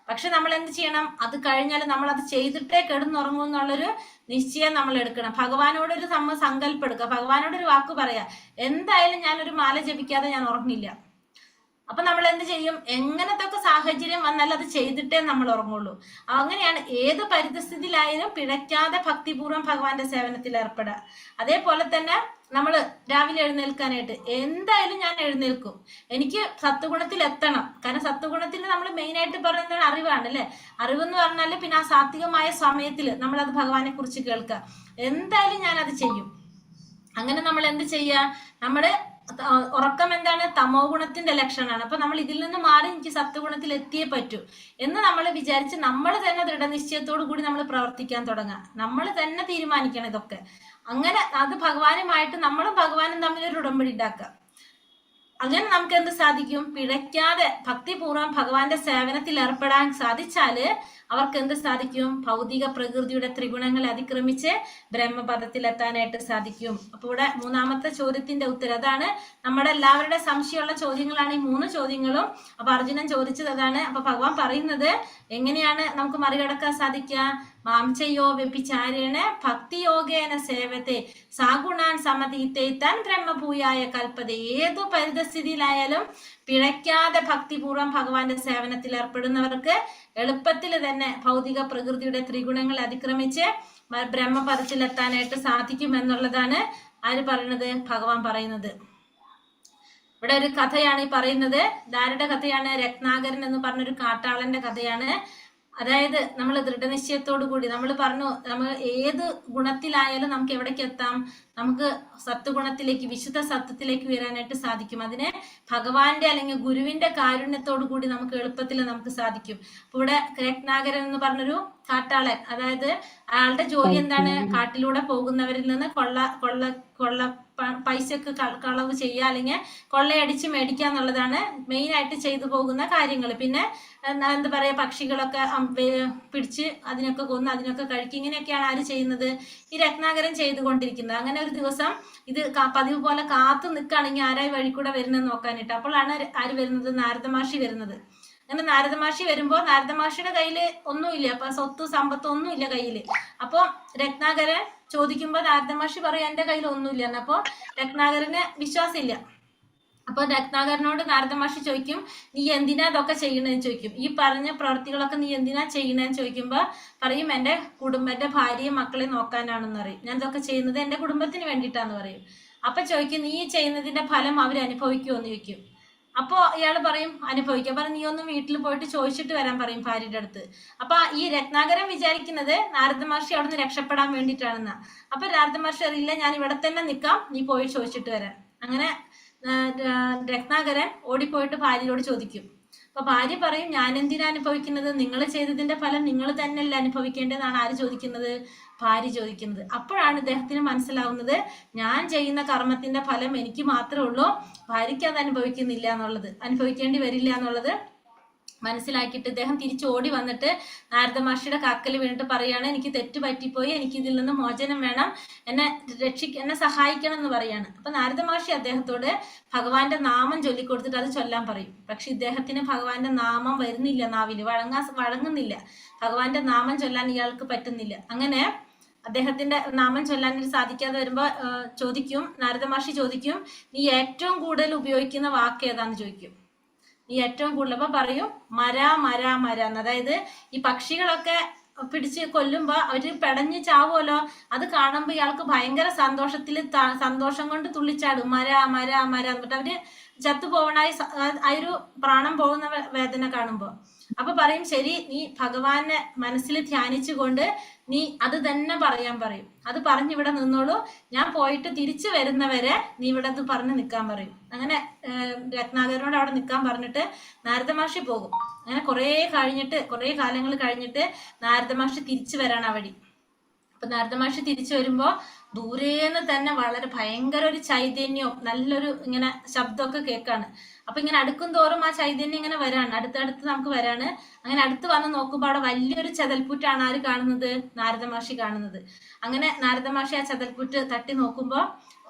പക്ഷെ നമ്മൾ എന്ത് ചെയ്യണം? അത് കഴിഞ്ഞാൽ നമ്മൾ അത് ചെയ്തിട്ടേ കിടന്നുറങ്ങും എന്നുള്ളൊരു നിശ്ചയം നമ്മൾ എടുക്കണം. ഭഗവാനോടൊരു സങ്കല്പം എടുക്കുക, ഭഗവാനോടൊരു വാക്ക് പറയാ, എന്തായാലും ഞാനൊരു മാല ജപിക്കാതെ ഞാൻ ഉറങ്ങില്ല. അപ്പൊ നമ്മൾ എന്ത് ചെയ്യും? എങ്ങനത്തൊക്കെ സാഹചര്യം വന്നാൽ അത് ചെയ്തിട്ടേ നമ്മൾ ഉറങ്ങുള്ളൂ. അങ്ങനെയാണ് ഏത് പരിതസ്ഥിതിയിലായാലും പിഴയ്ക്കാതെ ഭക്തിപൂർവ്വം ഭഗവാന്റെ സേവനത്തിൽ ഏർപ്പെടുക. അതേപോലെ തന്നെ നമ്മൾ രാവിലെ എഴുന്നേൽക്കാനായിട്ട് എന്തായാലും ഞാൻ എഴുന്നേൽക്കും, എനിക്ക് സത്വഗുണത്തിൽ എത്തണം. കാരണം സത്വഗുണത്തിൽ നമ്മൾ മെയിൻ ആയിട്ട് പറയുന്നത് അറിവാണ് അല്ലെ? അറിവെന്ന് പറഞ്ഞാല് പിന്നെ ആ സാത്വികമായ സമയത്തിൽ നമ്മളത് ഭഗവാനെ കുറിച്ച് കേൾക്കുക. എന്തായാലും ഞാൻ അത് ചെയ്യും. അങ്ങനെ നമ്മൾ എന്ത് ചെയ്യുക? നമ്മള് ഉറക്കം എന്താണ്? തമോ ഗുണത്തിന്റെ ലക്ഷണമാണ്. അപ്പൊ നമ്മൾ ഇതിൽ നിന്ന് മാറി എനിക്ക് സത്വഗുണത്തിൽ എത്തിയേ പറ്റൂ എന്ന് നമ്മൾ വിചാരിച്ച് നമ്മൾ തന്നെ ദൃഢനിശ്ചയത്തോടു കൂടി നമ്മൾ പ്രവർത്തിക്കാൻ തുടങ്ങുക. നമ്മൾ തന്നെ തീരുമാനിക്കണം ഇതൊക്കെ. അങ്ങനെ അത് ഭഗവാനുമായിട്ട് നമ്മളും ഭഗവാനും തമ്മിലൊരു ഉടമ്പടി ഉണ്ടാക്കുക. അങ്ങനെ നമുക്ക് എന്ത് സാധിക്കും? പിഴയ്ക്കാതെ ഭക്തിപൂർവ്വം ഭഗവാന്റെ സേവനത്തിൽ ഏർപ്പെടാൻ സാധിച്ചാല് അവർക്ക് എന്ത് സാധിക്കും? ഭൗതിക പ്രകൃതിയുടെ ത്രിഗുണങ്ങളെ അതിക്രമിച്ച് ബ്രഹ്മപദത്തിലെത്താനായിട്ട് സാധിക്കും. അപ്പൊ ഇവിടെ മൂന്നാമത്തെ ചോദ്യത്തിന്റെ ഉത്തരം അതാണ്. നമ്മുടെ എല്ലാവരുടെ സംശയമുള്ള ചോദ്യങ്ങളാണ് ഈ മൂന്ന് ചോദ്യങ്ങളും. അപ്പൊ അർജുനൻ ചോദിച്ചത് അതാണ്. അപ്പൊ ഭഗവാൻ പറയുന്നത് എങ്ങനെയാണ് നമുക്ക് മറികടക്കാൻ സാധിക്കുക? മാംചയോ വ്യഭിചാരേണ ഭക്തിയോഗേന സേവത്തെ സാഗുണാൻ സമതീത്തെ താൻ ബ്രഹ്മഭൂയായ കൽപ്പത. ഏതു പരിതസ്ഥിതിയിലായാലും പിഴയ്ക്കാതെ ഭക്തിപൂർവ്വം ഭഗവാന്റെ സേവനത്തിൽ ഏർപ്പെടുന്നവർക്ക് എളുപ്പത്തിൽ തന്നെ ഭൗതിക പ്രകൃതിയുടെ ത്രിഗുണങ്ങൾ അതിക്രമിച്ച് ബ്രഹ്മപദത്തിലെത്താനായിട്ട് സാധിക്കും എന്നുള്ളതാണ് ആര് പറയുന്നത്? ഭഗവാൻ പറയുന്നത്. ഇവിടെ ഒരു കഥയാണ് ഈ പറയുന്നത്. ആരുടെ കഥയാണ്? രത്നാകരൻ എന്ന് പറഞ്ഞൊരു കാട്ടാളന്റെ കഥയാണ്. അതായത് നമ്മൾ ദൃഢനിശ്ചയത്തോടു കൂടി നമ്മൾ പറഞ്ഞു, നമ്മൾ ഏത് ഗുണത്തിലായാലും നമുക്ക് എവിടേക്ക് എത്താം? നമുക്ക് സത്വഗുണത്തിലേക്ക്, വിശുദ്ധ സത്വത്തിലേക്ക് ഉയരാനായിട്ട് സാധിക്കും. അതിന് ഭഗവാന്റെ അല്ലെങ്കിൽ ഗുരുവിന്റെ കാരുണ്യത്തോടു കൂടി നമുക്ക് എളുപ്പത്തിൽ നമുക്ക് സാധിക്കും. അപ്പൊ ഇവിടെ രത്നാകരൻ എന്ന് പറഞ്ഞൊരു കാട്ടാളൻ, അതായത് അയാളുടെ ജോലി എന്താണ്? കാട്ടിലൂടെ പോകുന്നവരിൽ നിന്ന് കൊള്ള കൊള്ള കൊള്ള പൈസയൊക്കെ കളവ് ചെയ്യുക, അല്ലെങ്കിൽ കൊള്ളയടിച്ച് മേടിക്കുക എന്നുള്ളതാണ് മെയിൻ ആയിട്ട് ചെയ്തു പോകുന്ന കാര്യങ്ങൾ. പിന്നെ എന്താ പറയാ, പക്ഷികളൊക്കെ പിടിച്ച് അതിനൊക്കെ കൊന്ന് അതിനൊക്കെ കഴിക്കുക, ഇങ്ങനെയൊക്കെയാണ് ആര് ചെയ്യുന്നത്? ഈ രത്നാകരൻ ചെയ്തുകൊണ്ടിരിക്കുന്നത്. അങ്ങനെ ഒരു ദിവസം ഇത് പതിവ് പോലെ കാത്തു നിൽക്കുകയാണെങ്കിൽ ആരായി വഴി കൂടെ വരുന്നത് നോക്കാനായിട്ട്. അപ്പോഴാണ് ആര് വരുന്നത്? നാരദമാഷി വരുന്നത്. അങ്ങനെ നാരദമാഷി വരുമ്പോ നാരദമാഷിയുടെ കയ്യില് ഒന്നുമില്ല, അപ്പൊ സ്വത്ത് സമ്പത്തും ഒന്നുമില്ല കയ്യില്. അപ്പൊ രത്നാകരൻ ചോദിക്കുമ്പോ നാരദമാഷി പറയും എന്റെ കയ്യിൽ ഒന്നുമില്ല എന്ന്. അപ്പൊ രത്നാകരന് വിശ്വാസമില്ല. അപ്പൊ രത്നാകരനോട് നാരദമാഷി ചോദിക്കും, നീ എന്തിനാ ഇതൊക്കെ ചെയ്യണെന്ന് ചോദിക്കും. ഈ പറഞ്ഞ പ്രവൃത്തികളൊക്കെ നീ എന്തിനാ ചെയ്യണെന്ന് ചോദിക്കുമ്പോ പറയും, എന്റെ കുടുംബം, എന്റെ ഭാര്യയും മക്കളെ നോക്കാനാണെന്ന് പറയും. ഞാൻ ഇതൊക്കെ ചെയ്യുന്നത് എന്റെ കുടുംബത്തിന് വേണ്ടിയിട്ടാന്ന് പറയും. അപ്പൊ ചോദിക്കും, നീ ചെയ്യുന്നതിന്റെ ഫലം അവര് അനുഭവിക്കുമോ എന്ന് ചോദിക്കും. അപ്പൊ ഇയാള് പറയും അനുഭവിക്കും. അപ്പൊ നീ ഒന്ന് വീട്ടിൽ പോയിട്ട് ചോദിച്ചിട്ട് വരാൻ പറയും ഭാര്യയുടെ അടുത്ത്. അപ്പൊ ഈ രത്നാകരൻ വിചാരിക്കുന്നത് നാരദ മഹർഷി അവിടുന്ന് രക്ഷപ്പെടാൻ വേണ്ടിയിട്ടാണെന്നാ. അപ്പൊ നാരദ മഹർഷി അറിയില്ല, ഞാൻ ഇവിടെ തന്നെ നിക്കാം, നീ പോയി ചോദിച്ചിട്ട് വരാൻ. അങ്ങനെ രത്നാകരൻ ഓടിപ്പോയിട്ട് ഭാര്യയോട് ചോദിക്കും. അപ്പൊ ഭാര്യ പറയും, ഞാൻ എന്തിനാ അനുഭവിക്കുന്നത്? നിങ്ങൾ ചെയ്തതിന്റെ ഫലം നിങ്ങൾ തന്നെയല്ല അനുഭവിക്കേണ്ടതെന്നാണ് ആര് ചോദിക്കുന്നത്? ഭാര്യ ചോദിക്കുന്നത്. അപ്പോഴാണ് ഇദ്ദേഹത്തിന് മനസ്സിലാവുന്നത്, ഞാൻ ചെയ്യുന്ന കർമ്മത്തിന്റെ ഫലം എനിക്ക് മാത്രമേ ഉള്ളൂ, ഭാര്യയ്ക്ക് അത് അനുഭവിക്കുന്നില്ല എന്നുള്ളത്, അനുഭവിക്കേണ്ടി വരില്ല എന്നുള്ളത് മനസ്സിലാക്കിയിട്ട് ഇദ്ദേഹം തിരിച്ച് ഓടി വന്നിട്ട് നാരദ മഹർഷിയുടെ കാക്കൽ വീണിട്ട് പറയാണ്, എനിക്ക് തെറ്റ് പറ്റിപ്പോയി, എനിക്ക് ഇതിൽ നിന്ന് മോചനം വേണം, എന്നെ എന്നെ സഹായിക്കണം എന്ന് പറയാണ്. അപ്പൊ നാരദ മഹർഷി അദ്ദേഹത്തോട് ഭഗവാന്റെ നാമം ചൊല്ലിക്കൊടുത്തിട്ട് അത് ചൊല്ലാൻ പറയും. പക്ഷെ ഇദ്ദേഹത്തിന് ഭഗവാന്റെ നാമം വരുന്നില്ല, നാവില് വഴങ്ങുന്നില്ല, ഭഗവാന്റെ നാമം ചൊല്ലാൻ ഇയാൾക്ക് പറ്റുന്നില്ല. അങ്ങനെ അദ്ദേഹത്തിന്റെ നാമം ചൊല്ലാൻ സാധിക്കാതെ വരുമ്പോ ചോദിക്കും, നാരദ മഹർഷി ചോദിക്കും, നീ ഏറ്റവും കൂടുതൽ ഉപയോഗിക്കുന്ന വാക്ക് ഏതാന്ന് ചോദിക്കും. നീ ഏറ്റവും കൂടുതൽ. അപ്പൊ പറയും മര മര മര എന്ന്. അതായത് ഈ പക്ഷികളൊക്കെ പിടിച്ച് കൊല്ലുമ്പോ അവര് പെടഞ്ഞ് ചാവുമല്ലോ, അത് കാണുമ്പോ ഇയാൾക്ക് ഭയങ്കര സന്തോഷത്തില് സന്തോഷം കൊണ്ട് തുള്ളിച്ചാടും, മര മര മര എന്നിട്ട് അവര് ചത്തുപോവണായി ആ ഒരു പ്രാണം പോകുന്ന വേദന കാണുമ്പോ. അപ്പൊ പറയും, ശരി, നീ ഭഗവാനെ മനസ്സിൽ ധ്യാനിച്ചുകൊണ്ട് നീ അത് തന്നെ പറയാൻ പറയും. അത് പറഞ്ഞിവിടെ നിന്നോളൂ, ഞാൻ പോയിട്ട് തിരിച്ചു വരുന്നവരെ നീ ഇവിടെ അത് പറഞ്ഞ് നിൽക്കാൻ പറയും. അങ്ങനെ രത്നാകരനോട് അവിടെ നിൽക്കാൻ പറഞ്ഞിട്ട് നാരദ മഹർഷി പോകും. അങ്ങനെ കുറെ കാലങ്ങൾ കഴിഞ്ഞിട്ട് നാരദ മഹർഷി തിരിച്ചു വരാണ് ആ വഴി. അപ്പൊ നാരദ മഹർഷി തിരിച്ചു വരുമ്പോ ദൂരേന്ന് തന്നെ വളരെ ഭയങ്കര ഒരു ചൈതന്യവും നല്ലൊരു ഇങ്ങനെ ശബ്ദമൊക്കെ കേൾക്കാണ്. അപ്പൊ ഇങ്ങനെ അടുക്കും തോറും ആ ചൈതന്യം ഇങ്ങനെ വരാണ്, അടുത്തടുത്ത് നമുക്ക് വരാണ്. അങ്ങനെ അടുത്ത് വന്ന് നോക്കുമ്പോ അവിടെ വലിയൊരു ചതൽപ്പുറ്റാണ് ആര് കാണുന്നത്? നാരദ മഹർഷി കാണുന്നത്. അങ്ങനെ നാരദ മഹർഷി ആ ചതൽപ്പുറ്റ് തട്ടി നോക്കുമ്പോ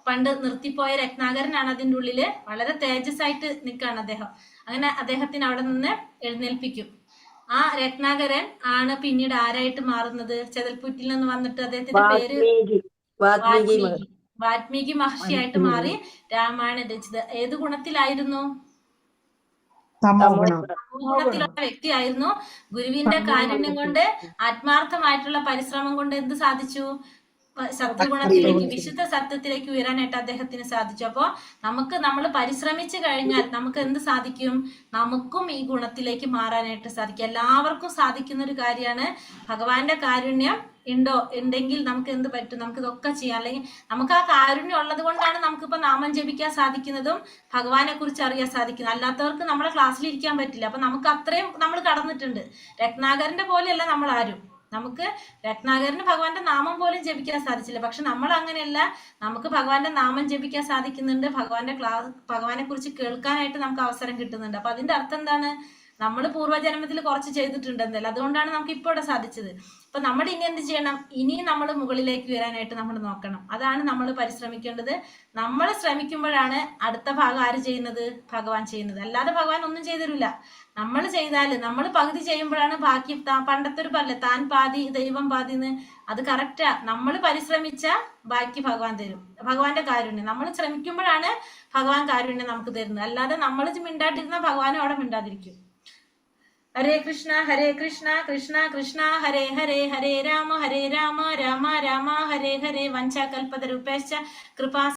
പണ്ട് നിർത്തിപ്പോയ രത്നാകരനാണ് അതിൻ്റെ ഉള്ളില്, വളരെ തേജസ്സായിട്ട് നിൽക്കാണ് അദ്ദേഹം. അങ്ങനെ അദ്ദേഹത്തിന് അവിടെ നിന്ന് എഴുന്നേൽപ്പിക്കും. ആ രത്നാകരൻ ആണ് പിന്നീട് ആരായിട്ട് മാറുന്നത്? ചെതൽപ്പുറ്റിൽ നിന്ന് വന്നിട്ട് അദ്ദേഹത്തിന്റെ പേര് വാൽമീകി വാൽമീകി മഹർഷിയായിട്ട് മാറി രാമായണം രചിച്ചത്. ഏത് ഗുണത്തിലായിരുന്നു? ഗുണത്തിലുള്ള വ്യക്തിയായിരുന്നു. ഗുരുവിന്റെ കാരുണ്യം കൊണ്ട്, ആത്മാർത്ഥമായിട്ടുള്ള പരിശ്രമം കൊണ്ട് എന്ത് സാധിച്ചു? സത്യഗുണത്തിലേക്ക്, വിശുദ്ധ സത്യത്തിലേക്ക് ഉയരാനായിട്ട് അദ്ദേഹത്തിന് സാധിച്ചു. അപ്പോ നമുക്ക് നമ്മൾ പരിശ്രമിച്ചു കഴിഞ്ഞാൽ നമുക്ക് എന്ത് സാധിക്കും? നമുക്കും ഈ ഗുണത്തിലേക്ക് മാറാനായിട്ട് സാധിക്കും. എല്ലാവർക്കും സാധിക്കുന്ന ഒരു കാര്യമാണ്. ഭഗവാന്റെ കാരുണ്യം ഉണ്ടെങ്കിൽ നമുക്ക് എന്ത് പറ്റും? നമുക്ക് ഇതൊക്കെ ചെയ്യാം. അല്ലെങ്കിൽ നമുക്ക് ആ കാരുണ്യം ഉള്ളത് കൊണ്ടാണ് നമുക്കിപ്പോ നാമം ജപിക്കാൻ സാധിക്കുന്നതും ഭഗവാനെ കുറിച്ച് അറിയാൻ സാധിക്കുന്നത്. അല്ലാത്തവർക്ക് നമ്മളെ ക്ലാസ്സിൽ ഇരിക്കാൻ പറ്റില്ല. അപ്പൊ നമുക്ക് അത്രയും നമ്മൾ കടന്നിട്ടുണ്ട്. രത്നാകരന്റെ പോലെയല്ല നമ്മൾ ആരും. നമുക്ക് രത്നാകരന് ഭഗവാന്റെ നാമം പോലും ജപിക്കാൻ സാധിച്ചില്ല. പക്ഷെ നമ്മൾ അങ്ങനെയല്ല, നമുക്ക് ഭഗവാന്റെ നാമം ജപിക്കാൻ സാധിക്കുന്നുണ്ട്. ഭഗവാന്റെ ഭഗവാനെ കുറിച്ച് കേൾക്കാനായിട്ട് നമുക്ക് അവസരം കിട്ടുന്നുണ്ട്. അപ്പൊ അതിന്റെ അർത്ഥം എന്താണ്? നമ്മൾ പൂർവ്വജന്മത്തിൽ കുറച്ച് ചെയ്തിട്ടുണ്ട് എന്തായാലും, അതുകൊണ്ടാണ് നമുക്ക് ഇപ്പോൾ ഇവിടെ സാധിച്ചത്. അപ്പൊ നമ്മൾ ഇനി എന്ത് ചെയ്യണം? ഇനി നമ്മൾ മുകളിലേക്ക് വരാനായിട്ട് നമ്മൾ നോക്കണം. അതാണ് നമ്മൾ പരിശ്രമിക്കേണ്ടത്. നമ്മൾ ശ്രമിക്കുമ്പോഴാണ് അടുത്ത ഭാഗം ആര് ചെയ്യുന്നത്? ഭഗവാൻ ചെയ്യുന്നത്. അല്ലാതെ ഭഗവാൻ ഒന്നും ചെയ്തു തരില്ല. നമ്മൾ ചെയ്താല്, നമ്മൾ പകുതി ചെയ്യുമ്പോഴാണ് ബാക്കി. പണ്ടത്തെ ഒരു പറയില്ല, താൻ പാതി ദൈവം പാതി എന്ന്. അത് കറക്റ്റാ. നമ്മൾ പരിശ്രമിച്ച ബാക്കി ഭഗവാൻ തരും. ഭഗവാന്റെ കാരുണ്യം നമ്മൾ ശ്രമിക്കുമ്പോഴാണ് ഭഗവാൻ കാരുണ്യം നമുക്ക് തരുന്നത്. അല്ലാതെ നമ്മൾ മിണ്ടാട്ടിരുന്ന ഭഗവാനും അവിടെ മിണ്ടാതിരിക്കും. ഹരേ കൃഷ്ണ ഹരേ കൃഷ്ണ കൃഷ്ണ കൃഷ്ണ ഹരേ ഹരേ, ഹരേ രാമ ഹരേ രാമ രാമ രാമ ഹരേ ഹരേ. വഞ്ചാകൽപതരൂപേശ്ച കൃപാ